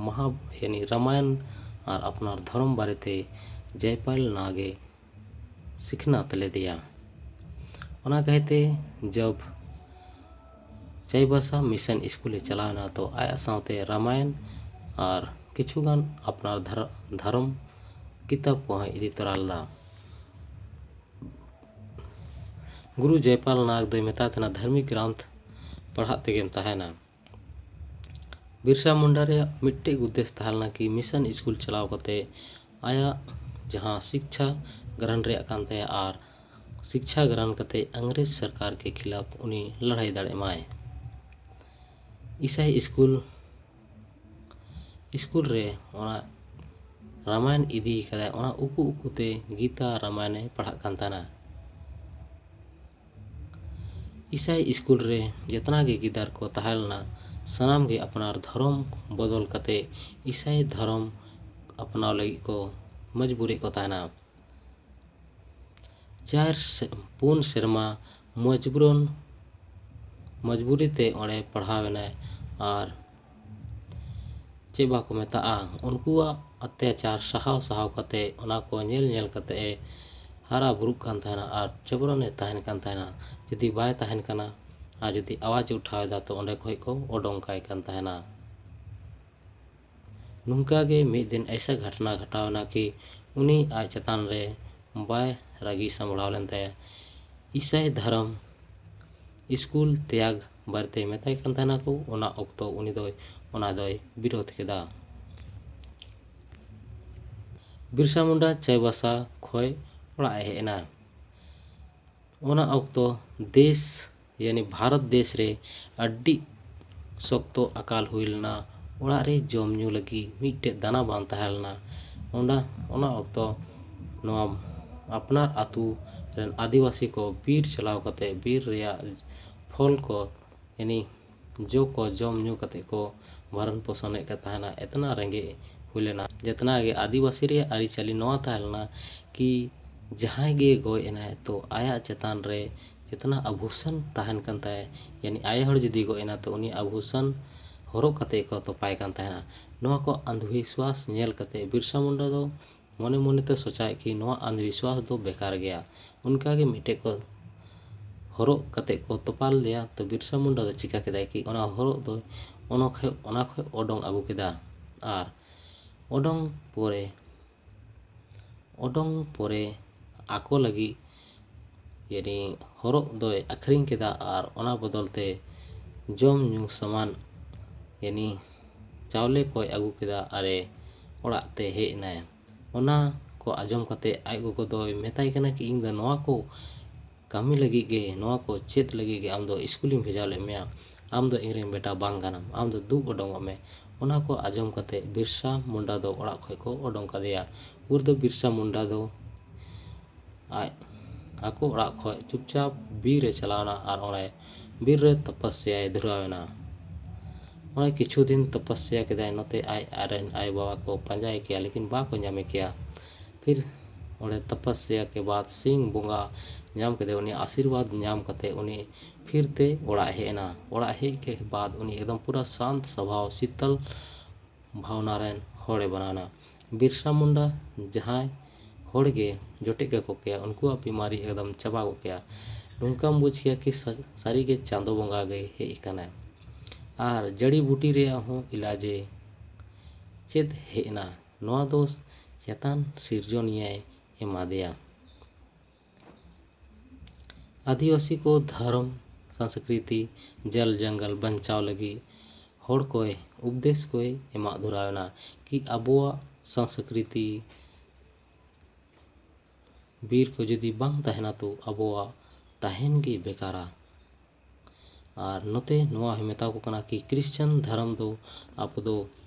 ᱢᱚᱦᱟ ᱭᱟᱱᱤ ᱨᱟᱢᱟᱭᱚᱱ ᱟᱨ ᱟᱯᱱᱟᱨ ᱫᱷᱚᱨᱚᱢ ᱵᱟᱨᱮᱛᱮ ᱡᱚᱭᱯᱟᱞ ᱱᱟᱜᱽ ᱮ ᱥᱤᱠᱷᱱᱟᱹᱛ ᱞᱮᱫᱮᱭᱟ᱾ ᱚᱱᱟ ᱠᱟᱭᱛᱮ ᱡᱚᱵ ᱪᱟᱭᱵᱟᱥᱟ ᱢᱤᱥᱚᱱ ᱥᱠᱩᱞᱮ ᱪᱟᱞᱟᱣ ᱮᱱᱟ, ᱛᱚ ᱟᱭᱟᱜ ᱥᱟᱶᱛᱮ ᱨᱟᱢᱟᱭᱚᱱ ᱟᱨ ᱠᱤᱪᱷᱩᱜᱟᱱ ᱟᱯᱱᱟᱨ ᱫᱷᱟᱨ-, ᱫᱷᱚᱨᱚᱢ ᱠᱤᱛᱟᱹᱵ ᱠᱚᱦᱚᱸᱭ ᱤᱫᱤ ᱛᱚᱨᱟ ᱞᱮᱫᱟ᱾ ᱜᱩᱨᱩ ᱡᱚᱭᱯᱟᱞ ᱱᱟᱜᱽ ᱫᱚᱭ ᱢᱮᱛᱟᱭ ᱛᱟᱦᱮᱱᱟ, ᱫᱷᱟᱨᱢᱤᱠ ᱜᱨᱟᱱᱛᱷ ᱯᱟᱲᱦᱟᱜ ᱛᱮᱜᱮᱢ ᱛᱟᱦᱮᱱᱟ᱾ ᱵᱤᱨᱥᱟ ᱢᱩᱱᱰᱟ ᱨᱮᱭᱟᱜ ᱢᱤᱫᱴᱮᱡ ᱩᱫᱽᱫᱮᱥ ᱛᱟᱦᱮᱸ ᱞᱮᱱᱟ ᱠᱤ ᱢᱤᱥᱚᱱ ᱥᱠᱩᱞ ᱪᱟᱞᱟᱣ ᱠᱟᱛᱮ ᱟᱭᱟᱜ ᱡᱟᱦᱟᱸ ᱥᱤᱠᱪᱷᱟ ᱜᱨᱚᱦᱚᱱ ᱨᱮᱭᱟᱜ ᱠᱟᱱ ᱛᱟᱭᱟ ᱟᱨ ᱥᱤᱠᱪᱷᱟ ᱜᱨᱚᱦᱚᱱ ᱠᱟᱛᱮ ᱤᱝᱨᱮᱡᱽ ᱥᱚᱨᱠᱟᱨ ᱠᱮ ᱠᱷᱤᱞᱟᱯ ᱩᱱᱤ ᱞᱟᱹᱲᱦᱟᱹᱭ ᱫᱟᱲᱮᱭᱟᱜ ᱢᱟᱭ᱾ ᱤᱥᱟᱭ ᱥᱠᱩᱞ, ᱥᱠᱩᱞ ᱨᱮ ᱚᱱᱟ ᱨᱟᱢᱟᱭᱚᱱ ᱤᱫᱤ ᱠᱟᱫᱟᱭ, ᱚᱱᱟ ᱩᱠᱩ ᱩᱠᱩ ᱛᱮ ᱜᱤᱛᱟ ᱨᱟᱢᱟᱭᱚᱱᱮ ᱯᱟᱲᱦᱟᱜ ᱠᱟᱱ ᱛᱟᱦᱮᱱᱟ᱾ ᱤᱥᱟᱭ ᱥᱠᱩᱞ ᱨᱮ ᱡᱮᱛᱱᱟ ᱜᱮ ᱜᱤᱫᱟᱹᱨ ᱠᱚ ᱛᱟᱦᱮᱸ ᱞᱮᱱᱟ, ᱥᱟᱱᱟᱢ ᱜᱮ ᱟᱯᱱᱟᱨ ᱫᱷᱚᱨᱚᱢ ᱵᱚᱫᱚᱞ ᱠᱟᱛᱮ ᱤᱥᱟᱭ ᱫᱷᱚᱨᱚᱢ ᱟᱯᱱᱟᱣ ᱞᱟᱹᱜᱤᱫ ᱠᱚ ᱢᱚᱡᱽᱵᱩᱨᱮᱫ ᱠᱚ ᱛᱟᱦᱮᱱᱟ᱾ ᱪᱟᱨ ᱥᱮ-, ᱯᱩᱱ ᱥᱮᱨᱢᱟ ᱢᱚᱡᱽᱵᱩᱨᱚᱱ, ᱢᱚᱡᱽᱵᱩᱨᱤ ᱛᱮ ᱚᱸᱰᱮ ᱯᱟᱲᱦᱟᱣ ᱮᱱᱟᱭ ᱟᱨ ᱪᱮᱫ ᱵᱟᱠᱚ ᱢᱮᱛᱟᱜᱼᱟ, ᱩᱱᱠᱩᱣᱟᱜ ᱚᱛᱛᱟᱪᱟᱨ ᱥᱟᱦᱟᱣ ᱥᱟᱦᱟᱣ ᱠᱟᱛᱮ, ᱚᱱᱟ ᱠᱚ ᱧᱮᱞ ᱧᱮᱞ ᱠᱟᱛᱮ ᱮ ᱦᱟᱨᱟ ᱵᱩᱨᱩᱜ ᱠᱟᱱ ᱛᱟᱦᱮᱱᱟ ᱟᱨ ᱡᱚᱵᱨᱚᱱᱮ ᱛᱟᱦᱮᱱ ᱠᱟᱱ ᱛᱟᱦᱮᱱᱟ᱾ ᱡᱩᱫᱤ ᱵᱟᱭ ᱛᱟᱦᱮᱱ ᱠᱟᱱᱟ ᱟᱨ ᱡᱩᱫᱤ ᱟᱣᱟᱡᱽ ᱮ ᱩᱴᱷᱟᱹᱣ ᱮᱫᱟ, ᱛᱚ ᱚᱸᱰᱮ ᱠᱷᱚᱱ ᱠᱚ ᱚᱰᱚᱝ ᱠᱟᱭ ᱠᱟᱱ ᱛᱟᱦᱮᱱᱟ᱾ ᱱᱚᱝᱠᱟ ᱜᱮ ᱢᱤᱫ ᱫᱤᱱ ᱮᱭᱥᱟ ᱜᱷᱚᱴᱚᱱᱟ ᱜᱷᱚᱴᱟᱣ ᱮᱱᱟ ᱠᱤ ᱩᱱᱤ ᱟᱡ ᱪᱮᱛᱟᱱ ᱨᱮ ᱵᱟᱭ ᱨᱟᱹᱜᱤ ᱥᱟᱢᱵᱲᱟᱣ ᱞᱮᱱ ᱛᱟᱭᱟ᱾ ᱤᱥᱟᱭ ᱫᱷᱚᱨᱚᱢ ᱥᱠᱩᱞ ᱛᱮᱭᱟᱜᱽ ᱵᱟᱨᱮᱛᱮ ᱢᱮᱛᱟᱭ ᱠᱟᱱ ᱛᱟᱦᱮᱱᱟ ᱠᱚ, ᱚᱱᱟ ᱚᱠᱛᱚ ᱩᱱᱤ ᱫᱚᱭ, ᱚᱱᱟ ᱫᱚᱭ ᱵᱤᱨᱳᱫᱷ ᱠᱮᱫᱟ᱾ ᱵᱤᱨᱥᱟ ᱢᱩᱱᱰᱟ ᱪᱟᱭᱵᱟᱥᱟ ᱠᱷᱚᱱ ᱚᱲᱟᱜ ᱮ ᱦᱮᱡ ᱮᱱᱟ᱾ ᱚᱱᱟ ᱚᱠᱛᱚ ᱫᱮᱥ, ᱭᱟᱱᱤ ᱵᱷᱟᱨᱚᱛ ᱫᱮᱥ ᱨᱮ ᱟᱹᱰᱤ ᱥᱚᱠᱛᱚ ᱟᱠᱟᱞ ᱦᱩᱭ ᱞᱮᱱᱟ᱾ ᱚᱲᱟᱜ ᱨᱮ ᱡᱚᱢ ᱧᱩ ᱞᱟᱹᱜᱤᱫ ᱢᱤᱫᱴᱮᱡ ᱫᱟᱱᱟ ᱵᱟᱝ ᱛᱟᱦᱮᱸ ᱞᱮᱱᱟ᱾ ᱚᱱᱟ, ᱚᱱᱟ ᱚᱠᱛᱚ ᱱᱚᱣᱟ ᱟᱯᱱᱟᱨ ᱟᱛᱳ ᱨᱮᱱ ᱟᱹᱫᱤᱵᱟᱹᱥᱤ ᱠᱚ ᱵᱤᱨ ᱪᱟᱞᱟᱣ ᱠᱟᱛᱮ ᱵᱤᱨ ᱨᱮᱭᱟᱜ ᱯᱷᱚᱞ ᱠᱚ, ᱭᱟᱱᱤ ᱡᱚ ᱠᱚ ᱡᱚᱢ ᱧᱩ ᱠᱟᱛᱮ ᱠᱚ ᱵᱷᱟᱨᱚᱱ ᱯᱳᱥᱚᱱᱮᱫ ᱠᱟᱱ ᱛᱟᱦᱮᱱᱟ᱾ ᱮᱛᱱᱟ ᱨᱮᱸᱜᱮᱡ ᱦᱩᱭ ᱞᱮᱱᱟ᱾ ᱡᱮᱛᱱᱟ ᱜᱮ ᱟᱹᱫᱤᱵᱟᱹᱥᱤ ᱨᱮᱭᱟᱜ ᱟᱹᱨᱤᱪᱟᱹᱞᱤ ᱱᱚᱣᱟ ᱛᱟᱦᱮᱸ ᱞᱮᱱᱟ ᱠᱤ ᱡᱟᱦᱟᱸᱭ ᱜᱮ ᱜᱚᱡ ᱮᱱᱟᱭ ᱛᱚ ᱟᱭᱟᱜ ᱪᱮᱛᱟᱱ ᱨᱮ ᱡᱮᱛᱱᱟ ᱟᱵᱷᱩᱥᱟᱱ ᱛᱟᱦᱮᱱ ᱠᱟᱱ ᱛᱟᱭ, ᱭᱟᱱᱤ ᱟᱭᱳ ᱦᱚᱲ ᱡᱩᱫᱤ ᱜᱚᱡ ᱮᱱᱟ ᱛᱚ ᱩᱱᱤ ᱟᱵᱷᱩᱥᱟᱱ ᱦᱚᱨᱚᱜ ᱠᱟᱛᱮ ᱠᱚ ᱛᱚᱯᱟᱭ ᱠᱟᱱ ᱛᱟᱦᱮᱱᱟ᱾ ᱱᱚᱣᱟ ᱠᱚ ᱟᱱᱫᱷᱵᱤᱥᱣᱟᱥ ᱧᱮᱞ ᱠᱟᱛᱮ ᱵᱤᱨᱥᱟ ᱢᱩᱱᱰᱟ ᱫᱚ ᱢᱚᱱᱮ ᱢᱚᱱᱮ ᱛᱮ ᱥᱚᱪᱟᱭᱮᱫ ᱠᱤ ᱱᱚᱣᱟ ᱟᱱᱫᱷᱵᱤᱥᱣᱟᱥ ᱫᱚ ᱵᱮᱠᱟᱨ ᱜᱮᱭᱟ᱾ ᱚᱱᱠᱟ ᱜᱮ ᱢᱤᱫᱴᱮᱡ ᱠᱚ ᱦᱚᱨᱚᱜ ᱠᱟᱛᱮ ᱠᱚ ᱛᱚᱯᱟ ᱞᱮᱫᱮᱭᱟ᱾ ᱛᱚ ᱵᱤᱨᱥᱟ ᱢᱩᱱᱰᱟ ᱫᱚ ᱪᱤᱠᱟ ᱠᱮᱫᱟᱭ ᱠᱤ ᱚᱱᱟ ᱦᱚᱨᱚᱜ ᱫᱚ ᱚᱱᱟ ᱠᱷᱚᱡ ᱚᱱᱟ ᱠᱷᱚᱡ ᱚᱰᱚᱝ ᱟᱹᱜᱩ ᱠᱮᱫᱟ᱾ ᱟᱨ ᱚᱰᱚᱝ ᱯᱚᱨᱮ ᱚᱰᱚᱝ ᱯᱚᱨᱮ ᱟᱠᱚ ᱞᱟᱹᱜᱤᱫ ᱭᱟᱱᱤ ᱦᱚᱨᱚᱜ ᱫᱚᱭ ᱟᱹᱠᱷᱨᱤᱧ ᱠᱮᱫᱟ ᱟᱨ ᱚᱱᱟ ᱵᱚᱫᱚᱞ ᱛᱮ ᱡᱚᱢ ᱧᱩ ᱥᱟᱢᱟᱱ ᱭᱟᱱᱤ ᱪᱟᱣᱞᱮ ᱠᱚᱭ ᱟᱹᱜᱩ ᱠᱮᱫᱟ ᱟᱨᱮ ᱚᱲᱟᱜ ᱛᱮ ᱦᱮᱡ ᱮᱱᱟᱭ᱾ ᱚᱱᱟ ᱠᱚ ᱟᱸᱡᱚᱢ ᱠᱟᱛᱮ ᱟᱡ ᱜᱚᱜᱚ ᱫᱚᱭ ᱢᱮᱛᱟᱭ ᱠᱟᱱᱟ ᱠᱤ ᱤᱧ ᱫᱚ ᱱᱚᱣᱟ ᱠᱚ ᱠᱟᱹᱢᱤ ᱞᱟᱹᱜᱤᱫ ᱜᱮ, ᱱᱚᱣᱟ ᱠᱚ ᱪᱮᱫ ᱞᱟᱹᱜᱤᱫ ᱜᱮ ᱟᱢ ᱫᱚ ᱥᱠᱩᱞᱤᱧ ᱵᱷᱮᱡᱟ ᱞᱮᱫ ᱢᱮᱭᱟ? ᱟᱢ ᱫᱚ ᱤᱧᱨᱮᱱ ᱵᱮᱴᱟ ᱵᱟᱝ ᱠᱟᱱᱟᱢ, ᱟᱢ ᱫᱚ ᱫᱩᱜ ᱚᱰᱚᱝᱚᱜ ᱢᱮ᱾ ᱚᱱᱟ ᱠᱚ ᱟᱸᱡᱚᱢ ᱠᱟᱛᱮ ᱵᱤᱨᱥᱟ ᱢᱩᱱᱰᱟ ᱫᱚ ᱚᱲᱟᱜ ᱠᱷᱚᱡ ᱠᱚ ᱚᱰᱚᱝ ᱠᱟᱫᱮᱭᱟ᱾ ᱩᱱ ᱨᱮᱫᱚ ᱵᱤᱨᱥᱟ ᱢᱩᱱᱰᱟ ᱫᱚ ᱟᱡ ᱟᱠᱚ ᱚᱲᱟᱜ ᱠᱷᱚᱡ ᱪᱩᱯᱪᱟᱯ ᱵᱤᱨ ᱮ ᱪᱟᱞᱟᱣᱱᱟ ᱟᱨ ᱚᱸᱰᱮ ᱵᱤᱨ ᱨᱮ ᱛᱚᱯᱚᱥᱭᱟᱭ ᱫᱷᱩᱨᱟᱣ ᱮᱱᱟ᱾ ᱚᱸᱰᱮ ᱠᱤᱪᱷᱩ ᱫᱤᱱ ᱛᱚᱯᱚᱥᱭᱟ ᱠᱮᱫᱟᱭ, ᱱᱚᱛᱮ ᱟᱡ ᱟᱡ ᱨᱮᱱ ᱟᱭᱳ ᱵᱟᱵᱟ ᱠᱚ ᱯᱟᱸᱡᱟᱭᱮ ᱠᱮᱭᱟ, ᱞᱮᱠᱤᱱ ᱵᱟᱠᱚ ᱧᱟᱢᱮ ᱠᱮᱭᱟ᱾ ᱯᱷᱤᱨ ᱚᱸᱰᱮ ᱛᱚᱯᱚᱥᱭᱟ ᱠᱮ ᱵᱟᱫ ᱥᱤᱝ ᱵᱚᱸᱜᱟ ᱧᱟᱢ ᱠᱮᱫᱮ, ᱩᱱᱤ ᱟᱥᱤᱨᱵᱟᱫᱽ ᱧᱟᱢ ᱠᱟᱛᱮ ᱩᱱᱤ ᱯᱷᱤᱨ ᱛᱮ ᱚᱲᱟᱜ ᱮ ᱦᱮᱡ ᱮᱱᱟ᱾ ᱚᱲᱟᱜ ᱦᱮᱡ ᱠᱮ ᱵᱟᱫ ᱩᱱᱤ ᱮᱠᱫᱚᱢ ᱯᱩᱨᱟᱹ ᱥᱟᱱᱛ ᱥᱚᱵᱷᱟᱣ, ᱥᱤᱛᱚᱞ ᱵᱷᱟᱵᱽᱱᱟ ᱨᱮᱱ ᱦᱚᱲᱮ ᱵᱮᱱᱟᱣ ᱮᱱᱟ᱾ ᱵᱤᱨᱥᱟ ᱢᱩᱱᱰᱟ ᱡᱟᱦᱟᱸᱭ ᱦᱚᱲ ᱜᱮ ᱡᱚᱴᱮᱫ ᱠᱟᱠᱚ ᱠᱮᱭᱟ, ᱩᱱᱠᱩᱣᱟᱜ ᱵᱤᱢᱟᱨᱤ ᱮᱠᱫᱚᱢ ᱪᱟᱵᱟ ᱠᱚᱜ ᱠᱮᱭᱟ᱾ ᱱᱚᱝᱠᱟᱢ ᱵᱩᱡᱽ ᱠᱮᱭᱟ ᱠᱤ ᱥᱟ-, ᱥᱟᱹᱨᱤᱜᱮ ᱪᱟᱸᱫᱚ ᱵᱚᱸᱜᱟ ᱜᱮ ᱦᱮᱡ ᱟᱠᱟᱱᱟᱭ᱾ ᱟᱨ ᱡᱟᱹᱲᱤ ᱵᱩᱴᱤ ᱨᱮᱭᱟᱜ ᱦᱚᱸ ᱤᱞᱟᱡᱮ ᱪᱮᱫ ᱦᱮᱡ ᱮᱱᱟ, ᱱᱚᱣᱟ ᱫᱚ ᱪᱮᱛᱟᱱ ᱥᱤᱨᱡᱚᱱᱤᱭᱟᱹᱭ ᱮᱢᱟᱫᱮᱭᱟ᱾ ᱟᱹᱫᱤᱵᱟᱹᱥᱤ ᱠᱚ ᱫᱷᱚᱨᱚᱢ, ᱥᱚᱝᱥᱠᱨᱤᱛᱤ, ᱡᱚᱞ ᱡᱚᱝᱜᱚᱞ ᱵᱟᱧᱪᱟᱣ ᱞᱟᱹᱜᱤᱫ ᱦᱚᱲ ᱠᱚᱭ ᱩᱯᱫᱮᱥ ᱠᱚᱭ ᱮᱢᱟᱜ ᱫᱷᱩᱨᱟᱣ ᱮᱱᱟ ᱠᱤ ᱟᱵᱚᱣᱟᱜ ᱥᱚᱝᱥᱠᱨᱤᱛᱤ ᱵᱤᱨ ᱠᱚ ᱡᱩᱫᱤ ᱵᱟᱝ ᱛᱟᱦᱮᱱᱟ ᱛᱚ ᱟᱵᱚᱣᱟᱜ ᱛᱟᱦᱮᱱ ᱜᱮ ᱵᱮᱠᱟᱨᱟ᱾ ᱟᱨ ᱱᱚᱛᱮ ᱱᱚᱣᱟ ᱦᱚᱸᱭ ᱢᱮᱛᱟ ᱠᱚ ᱠᱟᱱᱟ ᱠᱤ ᱠᱨᱤᱥᱪᱟᱱ ᱫᱷᱚᱨᱚᱢ ᱫᱚ ᱟᱵᱚ ᱫᱚ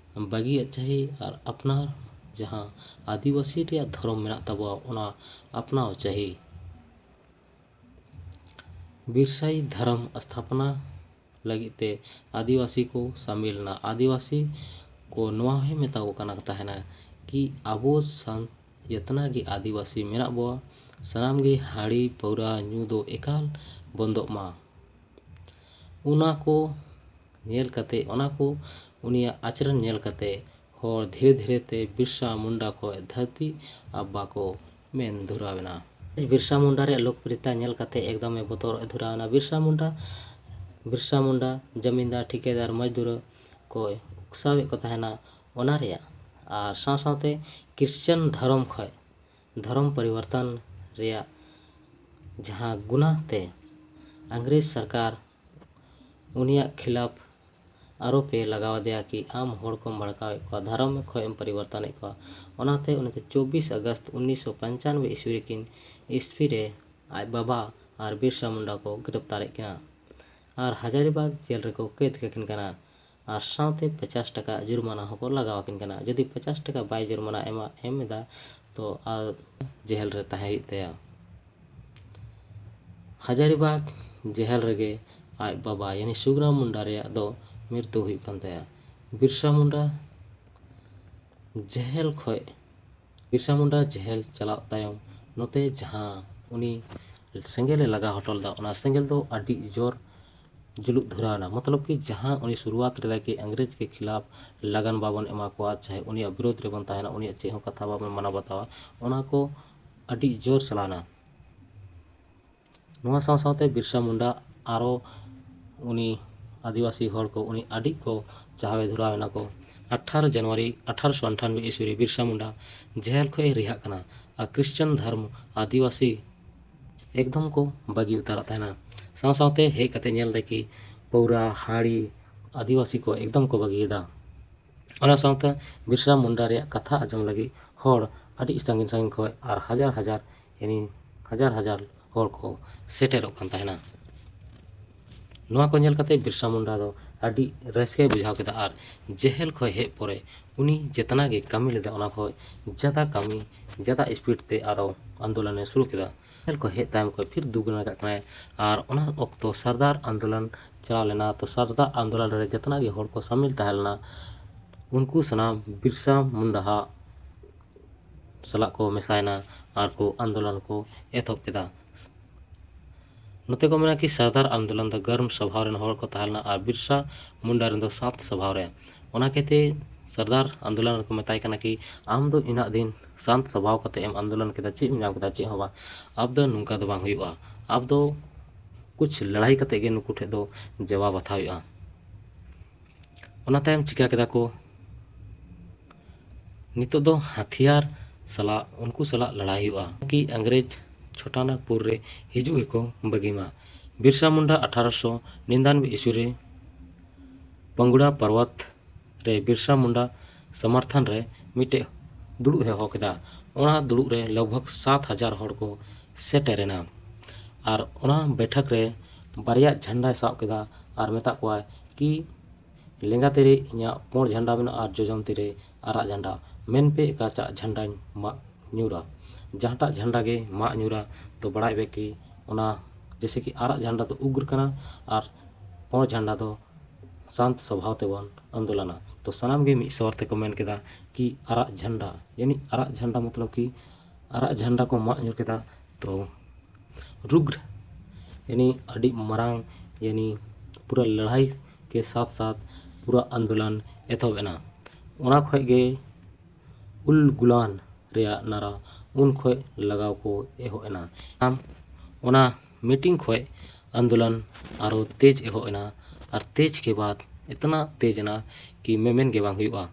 ᱵᱟᱹᱜᱤᱭᱟᱜ ᱪᱟᱹᱦᱤ ᱟᱨ ᱟᱯᱱᱟᱨ ᱡᱟᱦᱟᱸ ᱟᱹᱫᱤᱵᱟᱹᱥᱤ ᱨᱮᱭᱟᱜ ᱫᱷᱚᱨᱚᱢ ᱢᱮᱱᱟᱜ ᱛᱟᱵᱚᱣᱟ ᱚᱱᱟ ᱟᱯᱱᱟᱣ ᱪᱟᱹᱦᱤ᱾ ᱵᱤᱨᱥᱟᱭ ᱫᱷᱚᱨᱚᱢ ᱥᱛᱷᱟᱯᱚᱱᱟ ᱞᱟᱹᱜᱤᱫ ᱛᱮ ᱟᱹᱫᱤᱵᱟᱹᱥᱤ ᱠᱚ ᱥᱟᱹᱢᱤᱞ ᱮᱱᱟ᱾ ᱟᱹᱫᱤᱵᱟᱹᱥᱤ ᱠᱚ ᱱᱚᱣᱟ ᱦᱚᱸᱭ ᱢᱮᱛᱟ ᱠᱚ ᱠᱟᱱᱟ ᱛᱟᱦᱮᱱᱟ ᱠᱤ ᱟᱵᱚ ᱥᱟᱱ-, ᱡᱮᱛᱱᱟ ᱜᱮ ᱟᱹᱫᱤᱵᱟᱹᱥᱤ ᱢᱮᱱᱟᱜ ᱵᱚᱣᱟ, ᱥᱟᱱᱟᱢ ᱜᱮ ᱦᱟᱺᱰᱤ ᱯᱟᱹᱣᱨᱟᱹ ᱧᱩ ᱫᱚ ᱮᱠᱟᱞ ᱵᱚᱱᱫᱚᱜ ᱢᱟ᱾ ᱚᱱᱟ ᱠᱚ ᱧᱮᱞ ᱠᱟᱛᱮ, ᱚᱱᱟ ᱠᱚ ᱩᱱᱤᱭᱟᱜ ᱟᱪᱨᱚᱱ ᱧᱮᱞ ᱠᱟᱛᱮ ᱦᱚᱲ ᱫᱷᱤᱨᱮ ᱫᱷᱤᱨᱮ ᱛᱮ ᱵᱤᱨᱥᱟ ᱢᱩᱱᱰᱟ ᱠᱷᱚᱱ ᱫᱷᱟᱹᱨᱛᱤ ᱟᱵᱟ ᱠᱚ ᱢᱮᱱ ᱫᱷᱩᱨᱟᱣ ᱮᱱᱟ᱾ ᱵᱤᱨᱥᱟ ᱢᱩᱱᱰᱟ ᱨᱮᱭᱟᱜ ᱞᱳᱠᱯᱨᱤᱭᱚᱛᱟ ᱧᱮᱞ ᱠᱟᱛᱮ ᱮᱠᱫᱚᱢᱮ ᱵᱚᱛᱚᱨᱚᱜ ᱮ ᱫᱷᱩᱨᱟᱣ ᱮᱱᱟ᱾ ᱵᱤᱨᱥᱟ ᱢᱩᱱᱰᱟ, ᱵᱤᱨᱥᱟ ᱢᱩᱱᱰᱟ ᱡᱟᱢᱤᱱᱫᱟᱨ, ᱴᱷᱤᱠᱟᱹᱫᱟᱨ, ᱢᱚᱡᱽᱫᱩᱨ ᱠᱚ ᱩᱠᱥᱟᱣᱮᱫ ᱠᱚ ᱛᱟᱦᱮᱱᱟ ᱚᱱᱟ ᱨᱮᱭᱟᱜ, ᱟᱨ ᱥᱟᱶ ᱥᱟᱶᱛᱮ ᱠᱨᱤᱥᱪᱟᱱ ᱫᱷᱚᱨᱚᱢ ᱠᱷᱚᱱ ᱫᱷᱚᱨᱚᱢ ᱯᱚᱨᱤᱵᱚᱨᱛᱚᱱ ᱨᱮᱭᱟᱜ ᱡᱟᱦᱟᱸ ᱜᱩᱱᱟᱹ ᱛᱮ ᱤᱝᱨᱮᱡᱽ ᱥᱚᱨᱠᱟᱨ ᱩᱱᱤᱭᱟᱜ ᱠᱷᱤᱞᱟᱯ ᱟᱨᱚᱯ ᱮ ᱞᱟᱜᱟᱣ ᱟᱫᱮᱭᱟ ᱠᱤ ᱟᱢ ᱦᱚᱲ ᱠᱚᱢ ᱵᱷᱟᱲᱠᱟᱣᱮᱫ ᱠᱚᱣᱟ, ᱫᱷᱚᱨᱚᱢ ᱠᱷᱚᱱ ᱮᱢ ᱯᱚᱨᱤᱵᱚᱨᱛᱚᱱᱮᱫ ᱠᱚᱣᱟ᱾ ᱚᱱᱟᱛᱮ ᱩᱱᱤ ᱫᱚ ᱪᱚᱵᱵᱤᱥ ᱟᱜᱚᱥᱴ ᱩᱱᱤᱥᱥᱚ ᱯᱚᱧᱪᱟᱱᱵᱚᱭ ᱤᱥᱣᱤ ᱨᱮ ᱠᱤᱱ, ᱤᱥᱣᱤ ᱨᱮ ᱟᱡ ᱵᱟᱵᱟ ᱟᱨ ᱵᱤᱨᱥᱟ ᱢᱩᱱᱰᱟ ᱠᱚ ᱜᱨᱮᱯᱛᱟᱨᱮᱫ ᱠᱤᱱᱟ ᱟᱨ ᱦᱟᱡᱟᱨᱤᱵᱟᱜᱽ ᱡᱮᱞ ᱨᱮᱠᱚ ᱠᱟᱹᱭᱫ ᱠᱟᱹᱠᱤᱱ ᱠᱟᱱᱟ᱾ ᱟᱨ ᱥᱟᱶᱛᱮ ᱯᱚᱪᱟᱥ ᱴᱟᱠᱟ ᱡᱩᱨᱢᱟᱱᱟ ᱦᱚᱸᱠᱚ ᱞᱟᱜᱟᱣ ᱟᱹᱠᱤᱱ ᱠᱟᱱᱟ᱾ ᱡᱩᱫᱤ ᱯᱚᱪᱟᱥ ᱴᱟᱠᱟ ᱵᱟᱭ ᱡᱩᱨᱢᱟᱱᱟ ᱮᱢᱟ, ᱮᱢ ᱮᱫᱟ, ᱛᱚ ᱟᱨ ᱡᱮᱦᱮᱞ ᱨᱮ ᱛᱟᱦᱮᱸ ᱦᱩᱭᱩᱜ ᱛᱟᱭᱟ᱾ ᱦᱟᱡᱟᱨᱤᱵᱟᱜᱽ ᱡᱮᱦᱮᱞ ᱨᱮᱜᱮ ᱟᱡ ᱵᱟᱵᱟ ᱭᱟᱱᱤ ᱥᱩᱜᱽᱨᱟᱢ ᱢᱩᱱᱰᱟ ᱨᱮᱭᱟᱜ ᱫᱚ ᱢᱨᱤᱛᱩ ᱦᱩᱭᱩᱜ ᱠᱟᱱ ᱛᱟᱭᱟ᱾ ᱵᱤᱨᱥᱟ ᱢᱩᱱᱰᱟ ᱡᱮᱦᱮᱞ ᱠᱷᱚᱡ, ᱵᱤᱨᱥᱟ ᱢᱩᱱᱰᱟ ᱡᱮᱦᱮᱞ ᱪᱟᱞᱟᱜ ᱛᱟᱭᱚᱢ ᱱᱚᱛᱮ ᱡᱟᱦᱟᱸ ᱩᱱᱤ ᱥᱮᱸᱜᱮᱞ ᱮ ᱞᱟᱜᱟ ᱦᱚᱴᱚ ᱞᱮᱫᱟ, ᱚᱱᱟ ᱥᱮᱸᱜᱮᱞ ᱫᱚ ᱟᱹᱰᱤ ᱡᱳᱨ ᱡᱩᱞᱩᱜ ᱫᱷᱩᱨᱟᱣ ᱮᱱᱟ᱾ ᱢᱚᱛᱞᱚᱵ ᱠᱤ ᱡᱟᱦᱟᱸ ᱩᱱᱤ ᱥᱩᱨᱩᱣᱟᱛ ᱨᱮᱫᱟ ᱠᱤ ᱤᱝᱨᱮᱡᱽ ᱠᱮ ᱠᱷᱤᱞᱟᱯ ᱞᱟᱜᱟᱱ ᱵᱟᱵᱚᱱ ᱮᱢᱟ ᱠᱚᱣᱟ, ᱪᱟᱦᱮ ᱩᱱᱤᱭᱟᱜ ᱵᱤᱨᱳᱫᱷ ᱨᱮᱵᱚᱱ ᱛᱟᱦᱮᱱᱟ, ᱩᱱᱤᱭᱟᱜ ᱪᱮᱫ ᱦᱚᱸ ᱠᱟᱛᱷᱟ ᱵᱟᱵᱚᱱ ᱢᱟᱱᱟᱣ ᱵᱟᱛᱟᱣᱟ, ᱚᱱᱟ ᱠᱚ ᱟᱹᱰᱤ ᱡᱳᱨ ᱪᱟᱞᱟᱣᱱᱟ᱾ ᱱᱚᱣᱟ ᱥᱟᱶ ᱥᱟᱶᱛᱮ ᱵᱤᱨᱥᱟ ᱢᱩᱱᱰᱟ ᱟᱨᱚ ᱩᱱᱤ ᱟᱹᱫᱤᱵᱟᱹᱥᱤ ᱦᱚᱲ ᱠᱚ ᱩᱱᱤ ᱟᱹᱰᱤ ᱠᱚ ᱪᱟᱦᱟᱣᱮ ᱫᱷᱩᱨᱟᱣ ᱮᱱᱟ ᱠᱚ᱾ ᱟᱴᱷᱟᱨᱚ ᱡᱟᱱᱩᱣᱟᱨᱤ ᱟᱴᱷᱟᱨᱚᱥᱚ ᱟᱴᱷᱟᱱᱵᱚᱭ ᱤᱥᱣᱤ ᱨᱮ ᱵᱤᱨᱥᱟ ᱢᱩᱱᱰᱟ ᱡᱮᱦᱮᱞ ᱠᱷᱚᱱ ᱮ ᱨᱮᱦᱟᱜ ᱠᱟᱱᱟ ᱟᱨ ᱠᱨᱤᱥᱪᱟᱱ ᱫᱷᱚᱨᱢ ᱟᱹᱫᱤᱵᱟᱹᱥᱤ ᱮᱠᱫᱚᱢ ᱠᱚ ᱵᱟᱹᱜᱤ ᱩᱛᱟᱹᱨᱟᱜ ᱛᱟᱦᱮᱱᱟ᱾ ᱥᱟᱶ ᱥᱟᱶᱛᱮ ᱦᱮᱡ ᱠᱟᱛᱮ ᱧᱮᱞ ᱫᱟᱭ ᱠᱤ ᱯᱟᱹᱣᱨᱟ, ᱦᱟᱺᱰᱤ, ᱟᱹᱫᱤᱵᱟᱹᱥᱤ ᱠᱚ ᱮᱠᱫᱚᱢ ᱠᱚ ᱵᱟᱹᱜᱤᱭᱮᱫᱟ᱾ ᱚᱱᱟ ᱥᱟᱶᱛᱮ ᱵᱤᱨᱥᱟ ᱢᱩᱱᱰᱟ ᱨᱮᱭᱟᱜ ᱠᱟᱛᱷᱟ ᱟᱸᱡᱚᱢ ᱞᱟᱹᱜᱤᱫ ᱦᱚᱲ ᱟᱹᱰᱤ ᱥᱟᱺᱜᱤᱧ ᱥᱟᱺᱜᱤᱧ ᱠᱷᱚᱱ ᱟᱨ ᱦᱟᱡᱟᱨ ᱦᱟᱡᱟᱨ, ᱭᱟᱱᱤ ᱦᱟᱡᱟᱨ ᱦᱟᱡᱟᱨ ᱦᱚᱲ ᱠᱚ ᱥᱮᱴᱮᱨᱚᱜ ᱠᱟᱱ ᱛᱟᱦᱮᱱᱟ᱾ ᱱᱚᱣᱟ ᱠᱚ ᱧᱮᱞ ᱠᱟᱛᱮ ᱵᱤᱨᱥᱟ ᱢᱩᱱᱰᱟ ᱫᱚ ᱟᱹᱰᱤ ᱨᱟᱹᱥᱠᱟᱹᱭ ᱵᱩᱡᱷᱟᱹᱣ ᱠᱮᱫᱟ ᱟᱨ ᱡᱮᱦᱮᱞ ᱠᱷᱚᱱ ᱦᱮᱡ ᱯᱚᱨᱮ ᱩᱱᱤ ᱡᱮᱛᱱᱟ ᱜᱮ ᱠᱟᱹᱢᱤ ᱞᱮᱫᱟ, ᱚᱱᱟ ᱠᱷᱚᱱ ᱡᱟᱫᱟ ᱠᱟᱹᱢᱤ, ᱡᱟᱫᱟ ᱥᱯᱤᱰ ᱛᱮ ᱟᱨᱚ ᱟᱱᱫᱳᱞᱚᱱᱮ ᱥᱩᱨᱩ ᱠᱮᱫᱟ᱾ ᱡᱮᱞ ᱠᱚ ᱦᱮᱡ ᱛᱟᱭᱚᱢ ᱠᱚ ᱯᱷᱤᱨ ᱫᱩᱠ ᱨᱮ ᱠᱟᱜ ᱠᱟᱱᱟᱭ᱾ ᱟᱨ ᱚᱱᱟ ᱚᱠᱛᱚ ᱥᱟᱨᱫᱟᱨ ᱟᱱᱫᱳᱞᱚᱱ ᱪᱟᱞᱟᱣ ᱞᱮᱱᱟ᱾ ᱛᱚ ᱥᱟᱨᱫᱟᱨ ᱟᱱᱫᱳᱞᱚᱱ ᱨᱮ ᱡᱮᱛᱱᱟᱜ ᱜᱮ ᱦᱚᱲ ᱠᱚ ᱥᱟᱢᱤᱞ ᱛᱟᱦᱮᱸ ᱞᱮᱱᱟ, ᱩᱱᱠᱩ ᱥᱟᱱᱟᱢ ᱵᱤᱨᱥᱟ ᱢᱩᱱᱰᱟ ᱦᱟᱜ ᱥᱟᱞᱟᱜ ᱠᱚ ᱢᱮᱥᱟᱭᱮᱱᱟ ᱟᱨ ᱠᱚ ᱟᱱᱫᱳᱞᱚᱱ ᱠᱚ ᱮᱛᱚᱦᱚᱵ ᱠᱮᱫᱟ᱾ ᱱᱚᱛᱮ ᱠᱚ ᱢᱮᱱᱟ ᱠᱤ ᱥᱟᱨᱫᱟᱨ ᱟᱱᱫᱳᱞᱚᱱ ᱫᱚ ᱜᱟᱨᱢ ᱥᱚᱵᱷᱟᱣ ᱨᱮᱱ ᱦᱚᱲ ᱠᱚ ᱛᱟᱦᱮᱸ ᱞᱮᱱᱟ ᱟᱨ ᱵᱤᱨᱥᱟ ᱢᱩᱱᱰᱟ ᱨᱮᱱ ᱫᱚ ᱥᱟᱱᱛ ᱥᱚᱵᱷᱟᱣ ᱨᱮ᱾ ᱚᱱᱟ ᱠᱷᱟᱹᱛᱤᱨ ᱥᱟᱨᱫᱟᱨ ᱟᱱᱫᱳᱞᱚᱱ ᱨᱮᱠᱚ ᱢᱮᱛᱟᱭ ᱠᱟᱱᱟ ᱠᱤ ᱟᱢ ᱫᱚ ᱤᱱᱟᱹᱜ ᱫᱤᱱ ᱥᱟᱱᱛ ᱥᱚᱵᱷᱟᱣ ᱠᱟᱛᱮ ᱮᱢ ᱟᱱᱫᱳᱞᱚᱱ ᱠᱮᱫᱟ, ᱪᱮᱫ ᱮᱢ ᱧᱟᱢ ᱠᱮᱫᱟ? ᱪᱮᱫ ᱦᱚᱸ ᱵᱟᱝ᱾ ᱟᱵ ᱫᱚ ᱱᱚᱝᱠᱟ ᱫᱚ ᱵᱟᱝ ᱦᱩᱭᱩᱜᱼᱟ, ᱟᱵ ᱫᱚ ᱠᱩᱪ ᱞᱟᱹᱲᱦᱟᱹᱭ ᱠᱟᱛᱮ ᱜᱮ ᱱᱩᱠᱩ ᱴᱷᱮᱱ ᱫᱚ ᱡᱟᱣᱟᱵ ᱦᱟᱛᱟᱣ ᱦᱩᱭᱩᱜᱼᱟ᱾ ᱚᱱᱟ ᱛᱟᱭᱚᱢ ᱪᱤᱠᱟ ᱠᱮᱫᱟ ᱠᱚ? ᱱᱤᱛᱚᱜ ᱫᱚ ᱦᱟᱛᱤᱭᱟᱨ ᱥᱟᱞᱟᱜ, ᱩᱱᱠᱩ ᱥᱟᱞᱟᱜ ᱞᱟᱲᱟᱭ ᱦᱩᱭᱩᱜᱼᱟ ᱠᱤ ᱤᱝᱨᱮᱡᱽ ᱪᱷᱳᱴᱟᱱᱟᱜᱽᱯᱩᱨ ᱨᱮ ᱦᱤᱡᱩᱜ ᱜᱮᱠᱚ ᱵᱟᱹᱜᱤ ᱢᱟ᱾ ᱵᱤᱨᱥᱟ ᱢᱩᱱᱰᱟ ᱟᱴᱷᱟᱨᱚᱥᱚ ᱱᱤᱱᱫᱟᱱᱵᱮ ᱤᱥᱩ ᱨᱮ ᱯᱟᱝᱜᱩᱲᱟ ᱯᱟᱨᱣᱟᱛ ᱨᱮ ᱵᱤᱨᱥᱟ ᱢᱩᱱᱰᱟ ᱥᱚᱢᱚᱨᱛᱷᱚᱱ ᱨᱮ ᱢᱤᱫᱴᱮᱡ ᱫᱩᱲᱩᱵ ᱮ ᱦᱚᱦᱚ ᱠᱮᱫᱟ᱾ ᱚᱱᱟ ᱫᱩᱲᱩᱵ ᱨᱮ ᱞᱟᱜᱽ ᱵᱷᱟᱜᱽ ᱥᱟᱛ ᱦᱟᱡᱟᱨ ᱦᱚᱲ ᱠᱚ ᱥᱮᱴᱮᱨᱮᱱᱟ᱾ ᱟᱨ ᱚᱱᱟ ᱵᱮᱴᱷᱟᱠ ᱨᱮ ᱵᱟᱨᱭᱟ ᱡᱷᱟᱱᱰᱟᱭ ᱥᱟᱵ ᱠᱮᱫᱟ ᱟᱨ ᱢᱮᱛᱟᱜ ᱠᱚᱣᱟᱭ ᱠᱤ ᱞᱮᱸᱜᱟ ᱛᱤᱨᱮ ᱤᱧᱟᱹᱜ ᱯᱩᱸᱰ ᱡᱷᱟᱱᱰᱟ ᱢᱮᱱᱟᱜᱼᱟ ᱟᱨ ᱡᱚᱡᱚᱢ ᱛᱤᱨᱮ ᱟᱨᱟᱜ ᱡᱷᱟᱱᱰᱟ᱾ ᱢᱮᱱ ᱯᱮ ᱚᱠᱟᱴᱟᱜ ᱡᱷᱟᱱᱰᱟᱧ ᱢᱟᱜ ᱧᱩᱨᱟ? ᱡᱟᱦᱟᱸᱴᱟᱜ ᱡᱷᱟᱱᱰᱟ ᱜᱮ ᱢᱟᱜ ᱧᱩᱨᱟ, ᱛᱚ ᱵᱟᱲᱟᱭ ᱯᱮ ᱠᱤ ᱚᱱᱟ, ᱡᱮᱭᱥᱮ ᱠᱤ ᱟᱨᱟᱜ ᱡᱷᱟᱱᱰᱟ ᱫᱚ ᱩᱜᱽᱨ ᱠᱟᱱᱟ ᱟᱨ ᱯᱩᱸᱰ ᱡᱷᱟᱱᱰᱟ ᱫᱚ ᱥᱟᱱᱛ ᱥᱚᱵᱷᱟᱣ ᱛᱮᱵᱚᱱ ᱟᱱᱫᱳᱞᱚᱱᱟ᱾ ᱛᱚ ᱥᱟᱱᱟᱢ ᱜᱮ ᱢᱤᱫ ᱥᱚᱨ ᱛᱮᱠᱚ ᱢᱮᱱ ᱠᱮᱫᱟ ᱠᱤ ᱟᱨᱟᱜ ᱡᱷᱟᱱᱰᱟ, ᱭᱟᱱᱤ ᱟᱨᱟᱜ ᱡᱷᱟᱱᱰᱟ ᱢᱚᱛᱞᱚᱵ ᱠᱤ ᱟᱨᱟᱜ ᱡᱷᱟᱱᱰᱟ ᱠᱚ ᱢᱟᱜ ᱧᱩᱨ ᱠᱮᱫᱟ᱾ ᱛᱚ ᱨᱩᱜᱽᱨ ᱭᱟᱱᱤ ᱟᱹᱰᱤ ᱢᱟᱨᱟᱝ, ᱭᱟᱱᱤ ᱯᱩᱨᱟᱹ ᱞᱟᱹᱲᱦᱟᱹᱭ ᱠᱮ ᱥᱟᱛ ᱥᱟᱛ ᱯᱩᱨᱟᱹ ᱟᱱᱫᱳᱞᱚᱱ ᱮᱛᱚᱦᱚᱵ ᱮᱱᱟ᱾ ᱚᱱᱟ ᱠᱷᱚᱡ ᱜᱮ ᱩᱞ ᱜᱩᱞᱟᱱ ᱨᱮᱭᱟᱜ ᱱᱟᱨᱟ ᱩᱱ ᱠᱷᱚᱡ ᱞᱟᱜᱟᱣ ᱠᱚ ᱮᱦᱚᱵ ᱮᱱᱟ᱾ ᱟᱢ ᱚᱱᱟ ᱢᱤᱴᱤᱝ ᱠᱷᱚᱡ ᱟᱱᱫᱳᱞᱚᱱ ᱟᱨᱚ ᱛᱮᱡᱽ ᱮᱦᱚᱵ ᱮᱱᱟ ᱟᱨ ᱛᱮᱡᱽ ᱠᱮ ᱵᱟᱫ ᱤᱛᱱᱟ ᱛᱮᱡᱽ ᱮᱱᱟ ᱠᱤ ᱢᱮᱢᱮᱱ ᱜᱮ ᱵᱟᱝ ᱦᱩᱭᱩᱜᱼᱟ᱾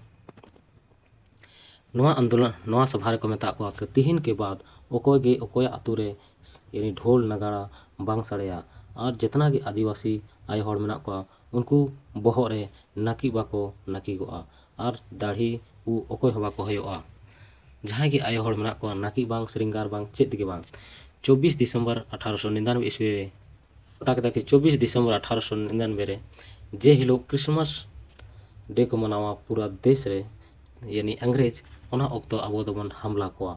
ᱱᱚᱣᱟ ᱟᱱᱫᱳᱞᱚᱱ, ᱱᱚᱣᱟ ᱥᱚᱵᱷᱟ ᱨᱮᱠᱚ ᱢᱮᱛᱟᱜ ᱠᱚᱣᱟ ᱠᱤ ᱛᱤᱦᱤᱧ ᱠᱮ ᱵᱟᱫ ᱚᱠᱚᱭ ᱜᱮ ᱚᱠᱚᱭᱟᱜ ᱟᱛᱳ ᱨᱮ ᱭᱟᱱᱤ ᱰᱷᱳᱞ ᱱᱟᱜᱟᱲᱟ ᱵᱟᱝ ᱥᱟᱰᱮᱭᱟ᱾ ᱟᱨ ᱡᱮᱛᱱᱟ ᱜᱮ ᱟᱹᱫᱤᱵᱟᱹᱥᱤ ᱟᱭᱳ ᱦᱚᱲ ᱢᱮᱱᱟᱜ ᱠᱚᱣᱟ, ᱩᱱᱠᱩ ᱵᱚᱦᱚᱜ ᱨᱮ ᱱᱟᱹᱠᱤ ᱵᱟᱠᱚ ᱱᱟᱹᱠᱤᱜᱚᱜᱼᱟ ᱟᱨ ᱫᱟᱲᱦᱤ ᱩᱵ ᱚᱠᱚᱭ ᱦᱚᱸ ᱵᱟᱠᱚ ᱦᱚᱭᱚᱜᱼᱟ᱾ ᱡᱟᱦᱟᱸᱭ ᱜᱮ ᱟᱭᱳ ᱦᱚᱲ ᱢᱮᱱᱟᱜ ᱠᱚᱣᱟ, ᱱᱟᱹᱠᱤ ᱵᱟᱝ, ᱥᱨᱤᱝᱜᱟᱨ ᱵᱟᱝ, ᱪᱮᱫ ᱜᱮ ᱵᱟᱝ᱾ ᱪᱚᱵᱵᱤᱥ ᱰᱤᱥᱮᱢᱵᱚᱨ ᱟᱴᱷᱟᱨᱚᱥᱚ ᱱᱤᱱᱟᱱᱵᱮ ᱤᱥᱣᱤ ᱨᱮ ᱜᱚᱴᱟ ᱠᱮᱫᱟ ᱠᱤ ᱪᱚᱵᱵᱤᱥ ᱰᱤᱥᱮᱢᱵᱚᱨ ᱟᱴᱷᱟᱨᱚᱥᱚ ᱱᱤᱱᱟᱱᱵᱮ ᱨᱮ, ᱡᱮ ᱦᱤᱞᱳᱜ ᱠᱨᱤᱥᱢᱟᱥ ᱰᱮ ᱠᱚ ᱢᱟᱱᱟᱣᱟ ᱯᱩᱨᱟ ᱫᱮᱥ ᱨᱮ, ᱭᱟᱱᱤ ᱤᱝᱨᱮᱡᱽ, ᱚᱱᱟ ᱚᱠᱛᱚ ᱟᱵᱚ ᱫᱚᱵᱚᱱ ᱦᱟᱢᱞᱟ ᱠᱚᱣᱟ᱾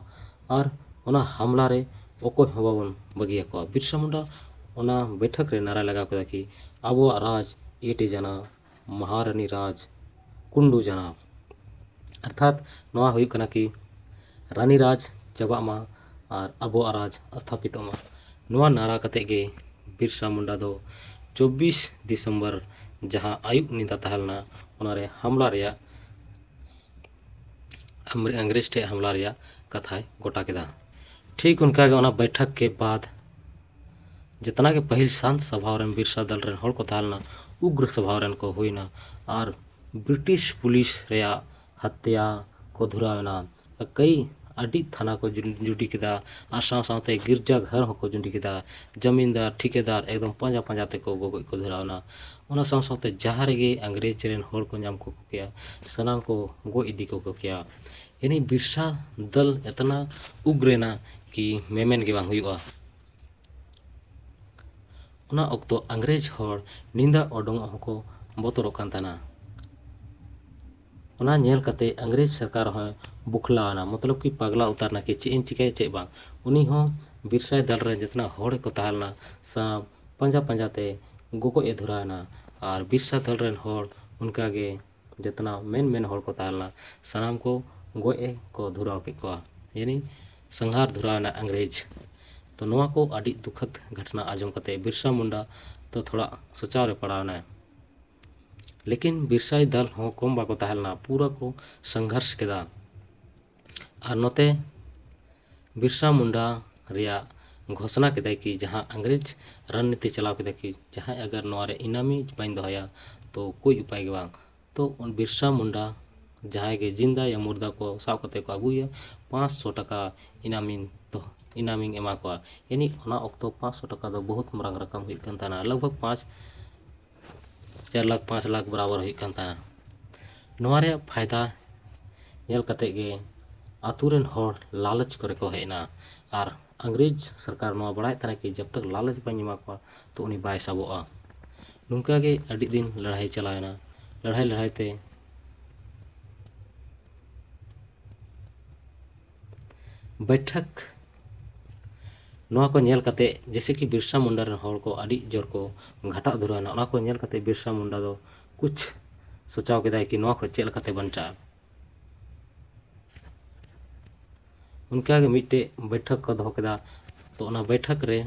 ᱟᱨ ᱚᱱᱟ ᱦᱟᱢᱞᱟ ᱨᱮ ᱚᱠᱚᱭ ᱦᱚᱸ ᱵᱟᱵᱚᱱ ᱵᱟᱹᱜᱤᱭᱟᱠᱚᱣᱟ᱾ ᱵᱤᱨᱥᱟ ᱢᱩᱱᱰᱟ ᱚᱱᱟ ᱵᱮᱴᱷᱟᱠ ᱨᱮ ᱱᱟᱨᱟᱭ ᱞᱟᱜᱟᱣ ᱠᱮᱫᱟ ᱠᱤ, ᱟᱵᱚᱣᱟᱜ ᱨᱟᱡᱽ ᱮᱴᱮ ᱡᱟᱱᱟ, ᱢᱚᱦᱟᱨᱟᱱᱤ ᱨᱟᱡᱽ ᱠᱩᱱᱰᱩ ᱡᱟᱱᱟ᱾ ᱚᱨᱛᱷᱟᱛ ᱱᱚᱣᱟ ᱦᱩᱭᱩᱜ ᱠᱟᱱᱟ ᱠᱤ, ᱨᱟᱱᱤ ᱨᱟᱡᱽ ᱪᱟᱵᱟᱜ ᱢᱟ ᱟᱨ ᱟᱵᱚᱣᱟᱜ ᱨᱟᱡᱽ ᱥᱛᱷᱟᱯᱤᱛᱚᱜ ᱢᱟ᱾ ᱱᱚᱣᱟ ᱱᱟᱨᱟ ᱠᱟᱛᱮ ᱜᱮ ᱵᱤᱨᱥᱟ ᱢᱩᱱᱰᱟ ᱫᱚ ᱪᱚᱵᱵᱤᱥ ᱰᱤᱥᱮᱢᱵᱚᱨ, ᱡᱟᱦᱟᱸ ᱟᱹᱭᱩᱵ ᱧᱤᱫᱟᱹ ᱛᱟᱦᱮᱸ ᱞᱮᱱᱟ, ᱚᱱᱟᱨᱮ ᱦᱟᱢᱞᱟ ᱨᱮᱭᱟᱜ, ᱟᱢᱨᱮ-, ᱤᱝᱨᱮᱡᱽ ᱴᱷᱮᱱ ᱦᱟᱢᱞᱟ ᱨᱮᱭᱟᱜ ᱠᱟᱛᱷᱟᱭ ᱜᱚᱴᱟ ᱠᱮᱫᱟ᱾ ᱴᱷᱤᱠ ᱚᱱᱠᱟᱜᱮ ᱚᱱᱟ ᱵᱟᱹᱭᱴᱷᱟᱠ ᱠᱮ ᱵᱟᱫ ᱡᱮᱛᱱᱟ ᱜᱮ ᱯᱟᱹᱦᱤᱞ ᱥᱟᱱᱛ ᱥᱚᱵᱷᱟᱣ ᱨᱮᱱ ᱵᱤᱨᱥᱟ ᱫᱚᱞ ᱨᱮᱱ ᱦᱚᱲ ᱠᱚ ᱛᱟᱦᱮᱸ ᱞᱮᱱᱟ, ᱩᱜᱽᱨᱚ ᱥᱚᱵᱷᱟᱣ ᱨᱮᱱ ᱠᱚ ᱦᱩᱭᱱᱟ᱾ ᱟᱨ ᱵᱨᱤᱴᱤᱥ ᱯᱩᱞᱤᱥ ᱨᱮᱭᱟᱜ ᱦᱟᱛᱭᱟ ᱠᱚ ᱫᱷᱩᱨᱟᱣ ᱮᱱᱟ᱾ ᱠᱟᱹᱭ ᱟᱹᱰᱤ ᱛᱷᱟᱱᱟ ᱠᱚ ᱡᱩ-, ᱡᱩᱰᱤ ᱠᱮᱫᱟ᱾ ᱟᱨ ᱥᱟᱶ ᱥᱟᱶᱛᱮ ᱜᱤᱨᱡᱟ ᱜᱷᱚᱨ ᱦᱚᱸᱠᱚ ᱡᱩᱰᱤ ᱠᱮᱫᱟ᱾ ᱡᱟᱢᱤᱱᱫᱟᱨ, ᱴᱷᱤᱠᱟᱹᱫᱟᱨ ᱮᱠᱫᱚᱢ ᱯᱟᱸᱡᱟ ᱯᱟᱸᱡᱟ ᱛᱮᱠᱚ ᱜᱚᱜᱚᱡ ᱠᱚ ᱫᱷᱩᱨᱟᱣ ᱮᱱᱟ᱾ ᱚᱱᱟ ᱥᱟᱶ ᱥᱟᱶᱛᱮ ᱡᱟᱦᱟᱸ ᱨᱮᱜᱮ ᱤᱝᱨᱮᱡᱽ ᱨᱮᱱ ᱦᱚᱲ ᱠᱚ ᱧᱟᱢ ᱠᱚ ᱠᱮᱭᱟ, ᱥᱟᱱᱟᱢ ᱠᱚ ᱜᱚᱡ ᱤᱫᱤ ᱠᱚ ᱠᱮᱭᱟ᱾ ᱤᱱᱟᱹ ᱵᱤᱨᱥᱟ ᱫᱚᱞ ᱮᱛᱱᱟ ᱩᱜᱽᱨᱮᱱᱟ ᱠᱤ ᱢᱮᱢᱮᱱ ᱜᱮ ᱵᱟᱝ ᱦᱩᱭᱩᱜᱼᱟ᱾ ᱚᱱᱟ ᱚᱠᱛᱚ ᱤᱝᱨᱮᱡᱽ ᱦᱚᱲ ᱧᱤᱫᱟᱹ ᱚᱰᱚᱝᱚᱜ ᱦᱚᱸᱠᱚ ᱵᱚᱛᱚᱨᱚᱜ ᱠᱟᱱ ᱛᱟᱦᱮᱱᱟ᱾ ᱚᱱᱟ ᱧᱮᱞ ᱠᱟᱛᱮ ᱤᱝᱨᱮᱡᱽ ᱥᱚᱨᱠᱟᱨ ᱦᱚᱸ ᱵᱩᱠᱷᱞᱟᱣ ᱮᱱᱟ, ᱢᱚᱛᱞᱚᱵ ᱠᱤ ᱯᱟᱜᱽᱞᱟ ᱩᱛᱟᱹᱨ ᱮᱱᱟ ᱠᱤ ᱪᱮᱫ ᱤᱧ ᱪᱤᱠᱟᱹᱭᱟ ᱪᱮᱫ ᱵᱟᱝ᱾ ᱩᱱᱤ ᱦᱚᱸ ᱵᱤᱨᱥᱟᱭ ᱫᱟᱞ ᱨᱮ ᱡᱮᱛᱱᱟ ᱦᱚᱲ ᱠᱚ ᱛᱟᱦᱮᱸ ᱞᱮᱱᱟ, ᱥᱟᱶ ᱯᱟᱸᱡᱟ ᱯᱟᱸᱡᱟ ᱛᱮ ᱜᱚᱜᱚᱡ ᱮ ᱫᱷᱩᱨᱟᱣ ᱮᱱᱟ᱾ ᱟᱨ ᱵᱤᱨᱥᱟ ᱫᱟᱞ ᱨᱮᱱ ᱦᱚᱲ ᱚᱱᱠᱟ ᱜᱮ ᱡᱮᱛᱱᱟ ᱢᱮᱱ ᱢᱮᱱ ᱦᱚᱲ ᱠᱚ ᱛᱟᱦᱮᱸ ᱞᱮᱱᱟ, ᱥᱟᱱᱟᱢ ᱠᱚ ᱜᱚᱡ ᱮ ᱠᱚ ᱫᱷᱩᱨᱟᱣ ᱠᱮᱫ ᱠᱚᱣᱟ᱾ ᱭᱟᱱᱤ ᱥᱟᱸᱜᱷᱟᱨ ᱫᱷᱩᱨᱟᱣ ᱮᱱᱟ ᱤᱝᱨᱮᱡᱽ᱾ ᱛᱚ ᱱᱚᱣᱟ ᱠᱚ ᱟᱹᱰᱤ ᱫᱩᱠᱷᱟᱫ ᱜᱷᱚᱴᱱᱟ ᱟᱸᱡᱚᱢ ᱠᱟᱛᱮ ᱵᱤᱨᱥᱟ ᱢᱩᱱᱰᱟ ᱫᱚ ᱛᱷᱚᱲᱟ ᱥᱚᱪᱟᱣ ᱨᱮ ᱯᱟᱲᱟᱣ ᱮᱱᱟᱭ᱾ ᱞᱮᱠᱤᱱ ᱵᱤᱨᱥᱟᱭ ᱫᱟᱞ ᱦᱚᱸ ᱠᱚᱢ ᱵᱟᱠᱚ ᱛᱟᱦᱮᱸ ᱞᱮᱱᱟ, ᱯᱩᱨᱟᱹ ᱠᱚ ᱥᱚᱝᱜᱷᱟᱨᱥ ᱠᱮᱫᱟ᱾ ᱟᱨ ᱱᱚᱛᱮ ᱵᱤᱨᱥᱟ ᱢᱩᱱᱰᱟ ᱨᱮᱭᱟᱜ ᱜᱷᱳᱥᱱᱟ ᱠᱮᱫᱟᱭ ᱠᱤ ᱡᱟᱦᱟᱸ ᱤᱝᱨᱮᱡᱽ ᱨᱟᱱᱱᱤᱛᱤ ᱪᱟᱞᱟᱣ ᱠᱮᱫᱟ ᱠᱤ ᱡᱟᱦᱟᱸᱭ ᱟᱜᱟᱨ ᱱᱚᱣᱟ ᱨᱮ ᱤᱱᱟᱢᱤ ᱵᱟᱹᱧ ᱫᱚᱦᱚᱭᱟ, ᱛᱚ ᱠᱳᱭ ᱩᱯᱟᱭ ᱜᱮ ᱵᱟᱝ᱾ ᱛᱚ ᱵᱤᱨᱥᱟ ᱢᱩᱱᱰᱟ ᱡᱟᱦᱟᱸᱭ ᱜᱮ ᱡᱤᱱᱫᱟ ᱭᱟ ᱢᱩᱨᱫᱟ ᱠᱚ ᱥᱟᱵ ᱠᱟᱛᱮ ᱠᱚ ᱟᱹᱜᱩᱭᱟ, ᱯᱟᱸᱪᱥᱚ ᱴᱟᱠᱟ ᱤᱱᱟᱢᱤᱧ ᱫᱚ-, ᱤᱱᱟᱢᱤᱧ ᱮᱢᱟ ᱠᱚᱣᱟ᱾ ᱭᱟᱱᱤ ᱚᱱᱟ ᱚᱠᱛᱚ ᱯᱟᱸᱪᱥᱚ ᱴᱟᱠᱟ ᱫᱚ ᱵᱚᱦᱩᱛ ᱢᱟᱨᱟᱝ ᱨᱚᱠᱚᱢ ᱦᱩᱭᱩᱜ ᱠᱟᱱ ᱛᱟᱦᱮᱱᱟ, ᱞᱟᱜᱽ ᱵᱷᱟᱜᱽ ᱯᱟᱸᱪ ᱪᱟᱨ ᱞᱟᱠᱷ ᱯᱟᱸᱪ ᱞᱟᱠᱷ ᱵᱟᱨᱟᱵᱚᱨ ᱦᱩᱭᱩᱜ ᱠᱟᱱ ᱛᱟᱦᱮᱱᱟ᱾ ᱱᱚᱣᱟ ᱨᱮᱭᱟᱜ ᱯᱷᱟᱭᱫᱟ ᱧᱮᱞ ᱠᱟᱛᱮ ᱜᱮ ᱟᱛᱳ ᱨᱮᱱ ᱦᱚᱲ ᱞᱟᱞᱚᱪ ᱠᱚᱨᱮ ᱠᱚ ᱦᱮᱡ ᱮᱱᱟ᱾ ᱟᱨ ᱤᱝᱨᱮᱡᱽ ᱥᱚᱨᱠᱟᱨ ᱱᱚᱣᱟ ᱵᱟᱲᱟᱭ ᱛᱟᱦᱮᱱᱟ ᱠᱤ ᱡᱟᱵ ᱛᱟᱠ ᱞᱟᱞᱚᱪ ᱵᱟᱹᱧ ᱮᱢᱟ ᱠᱚᱣᱟ, ᱛᱚ ᱩᱱᱤ ᱵᱟᱭ ᱥᱟᱵᱚᱜᱼᱟ᱾ ᱱᱚᱝᱠᱟ ᱜᱮ ᱟᱹᱰᱤ ᱫᱤᱱ ᱞᱟᱹᱲᱦᱟᱹᱭ ᱪᱟᱞᱟᱣ ᱮᱱᱟ᱾ ᱞᱟᱹᱲᱦᱟᱹᱭ ᱞᱟᱹᱲᱦᱟᱹᱭ ᱛᱮ ᱵᱳᱭᱴᱷᱚᱠ ᱱᱚᱣᱟ ᱠᱚ ᱧᱮᱞ ᱠᱟᱛᱮ ᱡᱮᱭᱥᱮ ᱠᱤ ᱵᱤᱨᱥᱟ ᱢᱩᱱᱰᱟ ᱨᱮᱱ ᱦᱚᱲ ᱠᱚ ᱟᱹᱰᱤ ᱡᱳᱨ ᱠᱚ ᱜᱷᱟᱴᱟᱜ ᱫᱷᱩᱨᱟᱹᱣ ᱮᱱᱟ᱾ ᱚᱱᱟ ᱠᱚ ᱧᱮᱞ ᱠᱟᱛᱮ ᱵᱤᱨᱥᱟ ᱢᱩᱱᱰᱟ ᱫᱚ ᱠᱩᱪ ᱥᱚᱪᱟᱣ ᱠᱮᱫᱟᱭ ᱠᱤ ᱱᱚᱣᱟ ᱠᱷᱚᱱ ᱪᱮᱫ ᱞᱮᱠᱟᱛᱮ ᱵᱟᱧᱪᱟᱜᱼᱟ᱾ ᱚᱱᱠᱟᱜᱮ ᱢᱤᱫᱴᱮᱡ ᱵᱳᱭᱴᱷᱚᱠ ᱠᱚ ᱫᱚᱦᱚ ᱠᱮᱫᱟ᱾ ᱛᱚ ᱚᱱᱟ ᱵᱳᱭᱴᱷᱚᱠ ᱨᱮ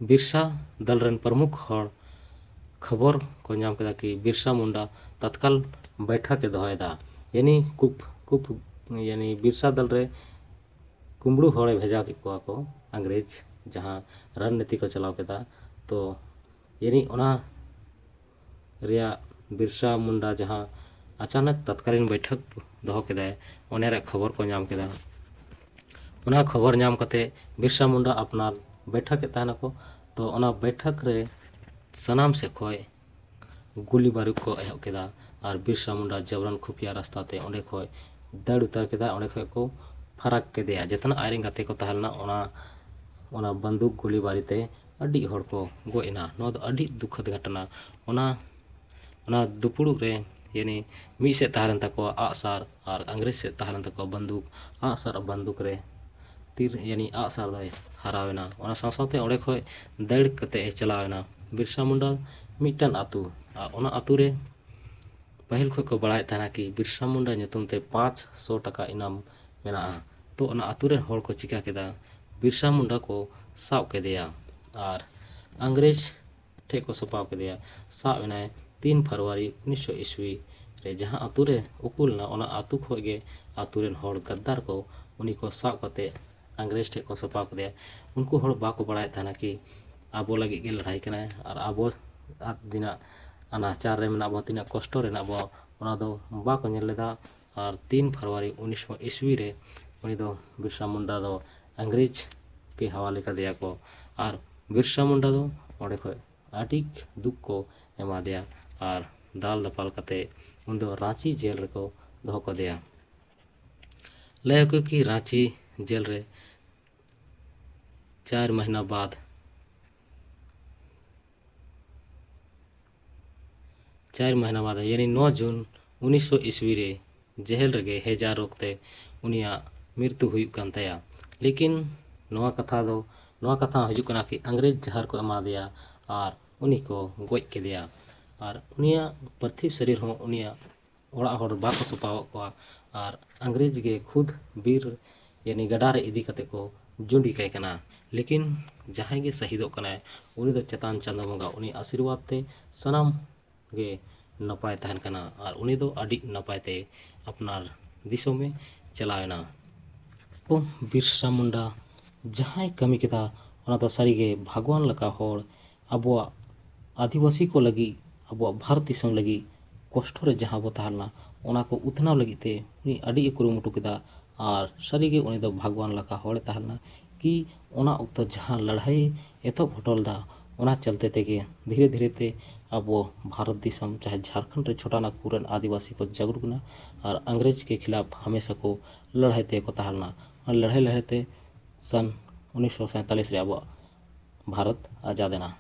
ᱵᱤᱨᱥᱟ ᱫᱚᱞ ᱨᱮᱱ ᱯᱨᱚᱢᱩᱠᱷ ᱦᱚᱲ ᱠᱷᱚᱵᱚᱨ ᱠᱚ ᱧᱟᱢ ᱠᱮᱫᱟ ᱠᱤ ᱵᱤᱨᱥᱟ ᱢᱩᱱᱰᱟ ᱛᱟᱛᱠᱟᱞ ᱵᱳᱭᱴᱷᱚᱠ ᱮ ᱫᱚᱦᱚᱭᱮᱫᱟ᱾ ᱭᱟᱱᱤ ᱠᱩᱯ ᱠᱩᱯ ᱭᱟᱱᱤ ᱵᱤᱨᱥᱟ ᱫᱚᱞ ᱨᱮ ᱠᱩᱢᱵᱽᱲᱩ ᱦᱚᱲᱮ ᱵᱷᱮᱡᱟ ᱠᱮᱫ ᱠᱚᱣᱟ ᱠᱚ ᱤᱝᱨᱮᱡᱽ, ᱡᱟᱦᱟᱸ ᱨᱟᱡᱽᱱᱤᱛᱤ ᱠᱚ ᱪᱟᱞᱟᱣ ᱠᱮᱫᱟ᱾ ᱛᱚ ᱭᱟᱱᱤ ᱚᱱᱟ ᱨᱮᱭᱟᱜ ᱵᱤᱨᱥᱟ ᱢᱩᱱᱰᱟ ᱡᱟᱦᱟᱸ ᱟᱪᱟᱱᱚᱠ ᱛᱟᱛᱠᱟᱞᱤᱱ ᱵᱳᱭᱴᱷᱚᱠ ᱫᱚᱦᱚ ᱠᱮᱫᱟᱭ, ᱚᱱᱟ ᱨᱮᱭᱟᱜ ᱠᱷᱚᱵᱚᱨ ᱠᱚ ᱧᱟᱢ ᱠᱮᱫᱟ᱾ ᱚᱱᱟ ᱠᱷᱚᱵᱚᱨ ᱧᱟᱢ ᱠᱟᱛᱮ ᱵᱤᱨᱥᱟ ᱢᱩᱱᱰᱟ ᱟᱯᱱᱟᱨ ᱵᱳᱭᱴᱷᱚᱠ ᱮᱫ ᱛᱟᱦᱮᱱᱟᱠᱚ᱾ ᱛᱚ ᱚᱱᱟ ᱵᱳᱭᱴᱷᱚᱠ ᱨᱮ ᱥᱟᱱᱟᱢ ᱥᱮᱫ ᱠᱷᱚᱱ ᱜᱩᱞᱤ ᱵᱟᱹᱨᱩᱫ ᱠᱚ ᱮᱦᱚᱵ ᱠᱮᱫᱟ ᱟᱨ ᱵᱤᱨᱥᱟ ᱢᱩᱱᱰᱟ ᱡᱟᱵᱽᱨᱟᱱ ᱠᱷᱩᱯᱤᱭᱟ ᱨᱟᱥᱛᱟ ᱛᱮ ᱚᱸᱰᱮ ᱠᱷᱚᱱ ᱫᱟᱹᱲ ᱩᱛᱟᱹᱨ ᱠᱮᱫᱟ᱾ ᱚᱸᱰᱮ ᱠᱷᱚᱱ ᱠᱚ ᱯᱷᱟᱨᱟᱠ ᱠᱮᱫᱮᱭᱟ᱾ ᱡᱮᱛᱱᱟ ᱟᱡᱨᱮᱱ ᱜᱟᱛᱮ ᱠᱚ ᱛᱟᱦᱮᱸ ᱞᱮᱱᱟ, ᱚᱱᱟ ᱚᱱᱟ ᱵᱟᱱᱫᱩᱠ ᱜᱩᱞᱤ ᱵᱟᱹᱨᱤ ᱛᱮ ᱟᱹᱰᱤ ᱦᱚᱲ ᱠᱚ ᱜᱚᱡ ᱮᱱᱟ᱾ ᱱᱚᱣᱟ ᱫᱚ ᱟᱹᱰᱤ ᱫᱩᱠᱷᱚᱫ ᱜᱷᱚᱴᱚᱱᱟ᱾ ᱚᱱᱟ ᱚᱱᱟ ᱫᱩᱯᱩᱲᱩᱵ ᱨᱮ ᱭᱟᱱᱤ ᱢᱤᱫ ᱥᱮᱫ ᱛᱟᱦᱮᱸ ᱞᱮᱱ ᱛᱟᱠᱚᱣᱟ ᱟᱜᱼᱥᱟᱨ ᱟᱨ ᱤᱝᱨᱮᱡᱽ ᱥᱮᱫ ᱛᱟᱦᱮᱸ ᱞᱮᱱ ᱛᱟᱠᱚᱣᱟ ᱵᱟᱱᱫᱩᱠ᱾ ᱟᱜᱼᱥᱟᱨ ᱟᱨ ᱵᱟᱱᱫᱩᱠ ᱨᱮ ᱛᱤᱨ ᱭᱟᱱᱤ ᱟᱜᱼᱥᱟᱨ ᱫᱚᱭ ᱦᱟᱨᱟᱣ ᱮᱱᱟ᱾ ᱚᱱᱟ ᱥᱟᱶ ᱥᱟᱶᱛᱮ ᱚᱸᱰᱮ ᱠᱷᱚᱱ ᱫᱟᱹᱲ ᱠᱟᱛᱮ ᱮ ᱪᱟᱞᱟᱣ ᱮᱱᱟ᱾ ᱵᱤᱨᱥᱟ ᱢᱩᱱᱰᱟ ᱢᱤᱫᱴᱟᱝ ᱟᱹᱛᱩ, ᱟᱨ ᱚᱱᱟ ᱟᱹᱛᱩ ᱨᱮ ᱯᱟᱹᱦᱤᱞ ᱠᱷᱚᱱ ᱠᱚ ᱵᱟᱲᱟᱭᱮᱫ ᱛᱟᱦᱮᱱᱟ ᱠᱤ ᱵᱤᱨᱥᱟ ᱢᱩᱱᱰᱟ ᱧᱩᱛᱩᱢ ᱛᱮ ᱯᱟᱸᱪ ᱥᱚ ᱴᱟᱠᱟ ᱤᱱᱟᱢ ᱢᱮᱱᱟᱜᱼᱟ᱾ ᱛᱚ ᱚᱱᱟ ᱟᱹᱛᱩ ᱨᱮᱱ ᱦᱚᱲ ᱠᱚ ᱪᱤᱠᱟ ᱠᱮᱫᱟ, ᱵᱤᱨᱥᱟ ᱢᱩᱱᱰᱟ ᱠᱚ ᱥᱟᱵ ᱠᱮᱫᱮᱭᱟ ᱟᱨ ᱤᱝᱨᱮᱡᱽ ᱴᱷᱮᱱ ᱠᱚ ᱥᱟᱯᱟᱣ ᱠᱮᱫᱮᱭᱟ᱾ ᱥᱟᱵ ᱮᱱᱟᱭ ᱛᱤᱱ ᱯᱷᱮᱵᱽᱨᱩᱣᱟᱨᱤ ᱩᱱᱤᱥᱥᱚ ᱤᱥᱣᱤ ᱨᱮ, ᱡᱟᱦᱟᱸ ᱟᱹᱛᱩ ᱨᱮ ᱩᱠᱩ ᱞᱮᱱᱟ, ᱚᱱᱟ ᱟᱹᱛᱩ ᱠᱷᱚᱱ ᱜᱮ ᱟᱹᱛᱩ ᱨᱮᱱ ᱦᱚᱲ ᱜᱟᱫᱫᱟᱨ ᱠᱚ ᱩᱱᱤ ᱠᱚ ᱥᱟᱵ ᱠᱟᱛᱮ ᱤᱝᱨᱮᱡᱽ ᱴᱷᱮᱱ ᱠᱚ ᱥᱟᱯᱟᱣ ᱠᱮᱫᱮᱭᱟ᱾ ᱩᱱᱠᱩ ᱦᱚᱲ ᱵᱟᱠᱚ ᱵᱟᱲᱟᱭᱮᱫ ᱛᱟᱦᱮᱱᱟ ᱠᱤ ᱟᱵᱚ ᱞᱟᱹᱜᱤᱫ ᱜᱮ ᱞᱟᱹᱲᱦᱟᱹᱭ ᱠᱟᱱᱟᱭ ᱟᱨ ᱟᱵᱚ ᱟᱨ ᱛᱤᱱᱟᱹᱜ ᱟᱱᱟᱪᱟᱨ ᱨᱮ ᱢᱮᱱᱟᱜ ᱵᱚᱱᱟ, ᱛᱤᱱᱟᱹᱜ ᱠᱚᱥᱴᱚ ᱨᱮ ᱢᱮᱱᱟᱜ ᱵᱚᱱᱟ, ᱚᱱᱟ ᱫᱚ ᱵᱟᱠᱚ ᱧᱮᱞ ᱞᱮᱫᱟ᱾ ᱟᱨ ᱛᱤᱱ ᱯᱷᱮᱵᱽᱨᱩᱣᱟᱨᱤ ᱩᱱᱤᱥᱥᱚ ᱤᱥᱣᱤ ᱨᱮ ᱩᱱᱤ ᱫᱚ ᱵᱤᱨᱥᱟ ᱢᱩᱱᱰᱟ ᱫᱚ ᱤᱝᱨᱮᱡᱽ ᱠᱮ ᱦᱟᱣᱟᱞᱮ ᱠᱟᱫᱮᱭᱟ ᱠᱚ᱾ ᱟᱨ ᱵᱤᱨᱥᱟ ᱢᱩᱱᱰᱟ ᱫᱚ ᱚᱸᱰᱮ ᱠᱷᱚᱱ ᱟᱹᱰᱤ ᱫᱩᱠ ᱠᱚ ᱮᱢᱟ ᱫᱮᱭᱟ ᱟᱨ ᱫᱟᱞ ᱫᱟᱯᱟᱞ ᱠᱟᱛᱮ ᱩᱱᱤ ᱫᱚ ᱨᱟᱸᱪᱤ ᱡᱮᱞ ᱨᱮᱠᱚ ᱫᱚᱦᱚ ᱠᱟᱫᱮᱭᱟ᱾ ᱞᱟᱹᱭ ᱟᱠᱚ ᱠᱤ ᱨᱟᱸᱪᱤ ᱡᱮᱞ ᱨᱮ ᱪᱟᱨ ᱢᱟᱹᱦᱱᱟᱹ ᱵᱟᱫ, ᱪᱟᱨ ᱢᱟᱹᱦᱱᱟᱹ ᱵᱟᱫ ᱭᱟᱱᱤ ᱱᱚ ᱡᱩᱱ ᱩᱱᱤᱥᱥᱚ ᱤᱥᱣᱤ ᱨᱮ ᱡᱮᱦᱮᱞ ᱨᱮᱜᱮ ᱦᱮᱡᱟ ᱨᱳᱜᱽ ᱛᱮ ᱩᱱᱤᱭᱟᱜ ᱢᱨᱤᱛᱩ ᱦᱩᱭᱩᱜ ᱠᱟᱱ ᱛᱟᱭᱟ᱾ ᱞᱮᱠᱤᱱ ᱱᱚᱣᱟ ᱠᱟᱛᱷᱟ ᱫᱚ, ᱱᱚᱣᱟ ᱠᱟᱛᱷᱟ ᱦᱤᱡᱩᱜ ᱠᱟᱱᱟ ᱠᱤ ᱤᱝᱨᱮᱡᱽ ᱡᱟᱦᱟᱨ ᱠᱚ ᱮᱢᱟᱫᱮᱭᱟ ᱟᱨ ᱩᱱᱤ ᱠᱚ ᱜᱚᱡ ᱠᱮᱫᱮᱭᱟ᱾ ᱟᱨ ᱩᱱᱤᱭᱟᱜ ᱯᱟᱨᱛᱷᱤᱵ ᱥᱚᱨᱤᱨ ᱦᱚᱸ ᱩᱱᱤᱭᱟᱜ ᱚᱲᱟᱜ ᱦᱚᱲ ᱵᱟᱠᱚ ᱥᱟᱯᱷᱟᱣᱟᱜ ᱠᱚᱣᱟ᱾ ᱟᱨ ᱤᱝᱨᱮᱡᱽ ᱜᱮ ᱠᱷᱩᱫ ᱵᱤᱨ, ᱭᱟᱱᱤ ᱜᱟᱰᱟ ᱨᱮ ᱤᱫᱤ ᱠᱟᱛᱮ ᱠᱚ ᱡᱩᱸᱰᱤ ᱠᱟᱭ ᱠᱟᱱᱟ᱾ ᱞᱮᱠᱤᱱ ᱡᱟᱦᱟᱸᱭ ᱜᱮ ᱥᱟᱹᱦᱤᱫᱚᱜ ᱠᱟᱱᱟᱭ, ᱩᱱᱤ ᱫᱚ ᱪᱮᱛᱟᱱ ᱪᱟᱸᱫᱚ ᱵᱚᱸᱜᱟ ᱩᱱᱤ ᱟᱥᱤᱨᱵᱟᱫᱽ ᱛᱮ ᱥᱟᱱᱟᱢ ᱜᱮ ᱱᱟᱯᱟᱭ ᱛᱟᱦᱮᱱ ᱠᱟᱱᱟ᱾ ᱟᱨ ᱩᱱᱤ ᱫᱚ ᱟᱹᱰᱤ ᱱᱟᱯᱟᱭ ᱛᱮ ᱟᱯᱱᱟᱨ ᱫᱤᱥᱚᱢᱮ ᱪᱟᱞᱟᱣ ᱮᱱᱟ᱾ ᱠᱚ ᱵᱤᱨᱥᱟ ᱢᱩᱱᱰᱟ ᱡᱟᱦᱟᱸᱭ ᱠᱟᱹᱢᱤ ᱠᱮᱫᱟ, ᱚᱱᱟ ᱫᱚ ᱥᱟᱹᱨᱤᱜᱮ ᱵᱷᱟᱜᱽᱣᱟᱱ ᱞᱮᱠᱟ ᱦᱚᱲ ᱟᱵᱚᱣᱟᱜ ᱟᱹᱫᱤᱵᱟᱹᱥᱤ ᱠᱚ ᱞᱟᱹᱜᱤᱫ, ᱟᱵᱚᱣᱟᱜ ᱵᱷᱟᱨᱚᱛ ᱫᱤᱥᱚᱢ ᱞᱟᱹᱜᱤᱫ ᱠᱚᱥᱴᱚ ᱨᱮ ᱡᱟᱦᱟᱸ ᱵᱚ ᱛᱟᱦᱮᱸ ᱞᱮᱱᱟ, ᱚᱱᱟ ᱠᱚ ᱩᱛᱱᱟᱹᱣ ᱞᱟᱹᱜᱤᱫ ᱛᱮ ᱩᱱᱤ ᱟᱹᱰᱤ ᱮ ᱠᱩᱨᱩᱢᱩᱴᱩ ᱠᱮᱫᱟ᱾ ᱟᱨ ᱥᱟᱹᱨᱤᱜᱮ ᱩᱱᱤ ᱫᱚ ᱵᱷᱟᱜᱽᱣᱟᱱ ᱞᱮᱠᱟ ᱦᱚᱲᱮ ᱛᱟᱦᱮᱸ ᱞᱮᱱᱟ᱾ ᱠᱤ ᱚᱱᱟ ᱚᱠᱛᱚ ᱡᱟᱦᱟᱸ ᱞᱟᱹᱲᱦᱟᱹᱭ ᱮᱛᱚᱦᱚᱵ ᱦᱚᱴᱚ ᱞᱮᱫᱟ, ᱚᱱᱟ ᱪᱚᱞᱛᱮ ᱛᱮᱜᱮ ᱫᱷᱤᱨᱮ ᱫᱷᱤᱨᱮ ᱛᱮ ᱟᱵᱚ ᱵᱷᱟᱨᱚᱛ ᱫᱤᱥᱚᱢ, ᱪᱟᱦᱮ ᱡᱷᱟᱲᱠᱷᱚᱸᱰ ᱨᱮ ᱪᱷᱳᱴᱟ ᱱᱟᱜᱽᱯᱩᱨ ᱨᱮᱱ ᱟᱹᱫᱤᱵᱟᱹᱥᱤ ᱠᱚ ᱡᱟᱜᱽᱨᱩᱠ ᱮᱱᱟ ᱟᱨ ᱤᱝᱨᱮᱡᱽ ᱠᱮ ᱠᱷᱤᱞᱟᱯ ᱦᱟᱢᱮᱥᱟ ᱠᱚ ᱞᱟᱹᱲᱦᱟᱹᱭ ᱛᱮᱠᱚ ᱛᱟᱦᱮᱸ ᱞᱮᱱᱟ᱾ ᱚᱱᱟ ᱞᱟᱹᱲᱦᱟᱹᱭ ᱞᱟᱹᱲᱦᱟᱹᱭ ᱛᱮ ᱥᱟᱱ ᱩᱱᱤᱥᱥᱚ ᱥᱟᱭᱛᱟᱞᱤᱥ ᱨᱮ ᱟᱵᱚᱣᱟᱜ ᱵᱷᱟᱨᱚᱛ ᱟᱡᱟᱫ ᱮᱱᱟ᱾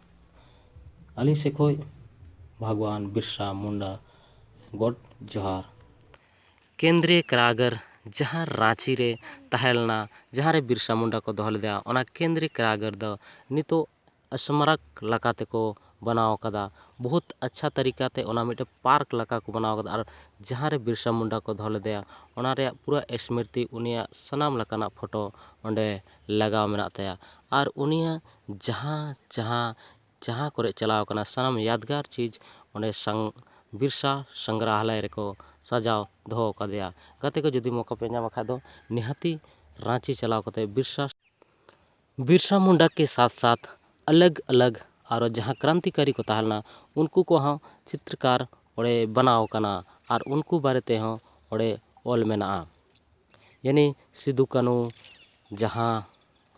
ᱟᱹᱞᱤᱧ ᱥᱮᱫ ᱠᱷᱚᱱ ᱵᱷᱟᱜᱽᱣᱟᱱ ᱵᱤᱨᱥᱟ ᱢᱩᱱᱰᱟ ᱜᱚᱰ ᱡᱚᱦᱟᱨ᱾ ᱠᱮᱱᱫᱨᱤᱭᱚ ᱠᱟᱨᱟᱜᱟᱨ ᱡᱟᱦᱟᱸ ᱨᱟᱸᱪᱤ ᱨᱮ ᱛᱟᱦᱮᱸ ᱞᱮᱱᱟ, ᱡᱟᱦᱟᱸ ᱨᱮ ᱵᱤᱨᱥᱟ ᱢᱩᱱᱰᱟ ᱠᱚ ᱫᱚᱦᱚ ᱞᱮᱫᱮᱭᱟ, ᱚᱱᱟ ᱠᱮᱱᱫᱨᱤᱭᱚ ᱠᱟᱨᱟᱜᱟᱨ ᱫᱚ ᱱᱤᱛᱚᱜ ᱥᱢᱟᱨᱚᱠ ᱞᱮᱠᱟ ᱛᱮᱠᱚ ᱵᱮᱱᱟᱣ ᱟᱠᱟᱫᱟ᱾ ᱵᱚᱦᱩᱛ ᱟᱪᱪᱷᱟ ᱛᱟᱹᱨᱤᱠᱟ ᱛᱮ ᱚᱱᱟ ᱢᱤᱫᱴᱮᱱ ᱯᱟᱨᱠ ᱞᱮᱠᱟ ᱠᱚ ᱵᱮᱱᱟᱣ ᱟᱠᱟᱫᱟ᱾ ᱟᱨ ᱡᱟᱦᱟᱸ ᱨᱮ ᱵᱤᱨᱥᱟ ᱢᱩᱱᱰᱟ ᱠᱚ ᱫᱚᱦᱚ ᱞᱮᱫᱮᱭᱟ, ᱚᱱᱟ ᱨᱮᱭᱟᱜ ᱯᱩᱨᱟᱹ ᱥᱢᱨᱤᱛᱤ, ᱩᱱᱤᱭᱟᱜ ᱥᱟᱱᱟᱢ ᱞᱮᱠᱟᱱᱟᱜ ᱯᱷᱳᱴᱳ ᱚᱸᱰᱮ ᱞᱟᱜᱟᱣ ᱢᱮᱱᱟᱜ ᱛᱟᱭᱟ᱾ ᱟᱨ ᱩᱱᱤᱭᱟᱜ ᱡᱟᱦᱟᱸ, ᱡᱟᱦᱟᱸ, ᱡᱟᱦᱟᱸ ᱠᱚᱨᱮ ᱪᱟᱞᱟᱣ ᱠᱟᱱᱟ, ᱥᱟᱱᱟᱢ ᱭᱟᱫᱽᱜᱟᱨ ᱪᱤᱡᱽ ᱚᱸᱰᱮ ᱥᱟᱝ-, ᱵᱤᱨᱥᱟ ᱥᱚᱝᱜᱨᱟᱦᱟᱞᱚᱭ ᱨᱮᱠᱚ ᱥᱟᱡᱟᱣ ᱫᱚᱦᱚ ᱟᱠᱟᱫᱮᱭᱟ᱾ ᱜᱟᱛᱮ ᱠᱚ, ᱡᱩᱫᱤ ᱢᱚᱠᱟ ᱯᱮ ᱧᱟᱢ ᱠᱷᱟᱡ ᱫᱚ ᱱᱤᱦᱟᱹᱛᱤ ᱨᱟᱸᱪᱤ ᱪᱟᱞᱟᱣ ᱠᱟᱛᱮ ᱵᱤᱨᱥᱟ, ᱵᱤᱨᱥᱟ ᱢᱩᱱᱰᱟ ᱠᱮ ᱥᱟᱛᱷ ᱥᱟᱛᱷ ᱟᱞᱟᱜᱽ ᱟᱞᱟᱜᱽ ᱟᱨᱚ ᱡᱟᱦᱟᱸ ᱠᱨᱟᱱᱛᱤᱠᱟᱨᱤ ᱠᱚ ᱛᱟᱦᱮᱸ ᱞᱮᱱᱟ, ᱩᱱᱠᱩ ᱠᱚᱣᱟᱜ ᱦᱚᱸ ᱪᱤᱛᱨᱚᱠᱟᱨ ᱚᱸᱰᱮ ᱵᱮᱱᱟᱣ ᱟᱠᱟᱱᱟ ᱟᱨ ᱩᱱᱠᱩ ᱵᱟᱨᱮ ᱛᱮᱦᱚᱸ ᱚᱸᱰᱮ ᱚᱞ ᱢᱮᱱᱟᱜᱼᱟ᱾ ᱭᱟᱱᱤ ᱥᱤᱫᱩ ᱠᱟᱹᱱᱩ, ᱡᱟᱦᱟᱸ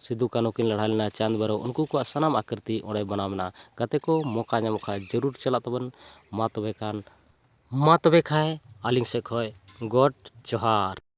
ᱥᱤᱫᱩ ᱠᱟᱹᱱᱩ ᱠᱤᱱ ᱞᱟᱹᱲᱦᱟᱹᱭ ᱞᱮᱱᱟ, ᱪᱟᱸᱫᱽ ᱵᱷᱟᱭᱨᱚ, ᱩᱱᱠᱩ ᱠᱚᱣᱟᱜ ᱥᱟᱱᱟᱢ ᱟᱠᱨᱤᱛᱤ ᱚᱸᱰᱮ ᱵᱮᱱᱟᱣ ᱢᱮᱱᱟᱜᱼᱟ᱾ ᱜᱟᱛᱮ ᱠᱚ, ᱢᱚᱠᱟ ᱧᱟᱢᱚᱜ ᱠᱷᱟᱱ ᱡᱟᱹᱨᱩᱲ ᱪᱟᱞᱟᱜ ᱛᱟᱵᱚᱱ᱾ ᱢᱟ ᱛᱚᱵᱮ ᱠᱷᱟᱱ, ᱢᱟ ᱛᱚᱵᱮ ᱠᱷᱟᱱ ᱟᱹᱞᱤᱧ ᱥᱮᱫ ᱠᱷᱚᱱ ᱜᱚᱰ ᱡᱚᱦᱟᱨ᱾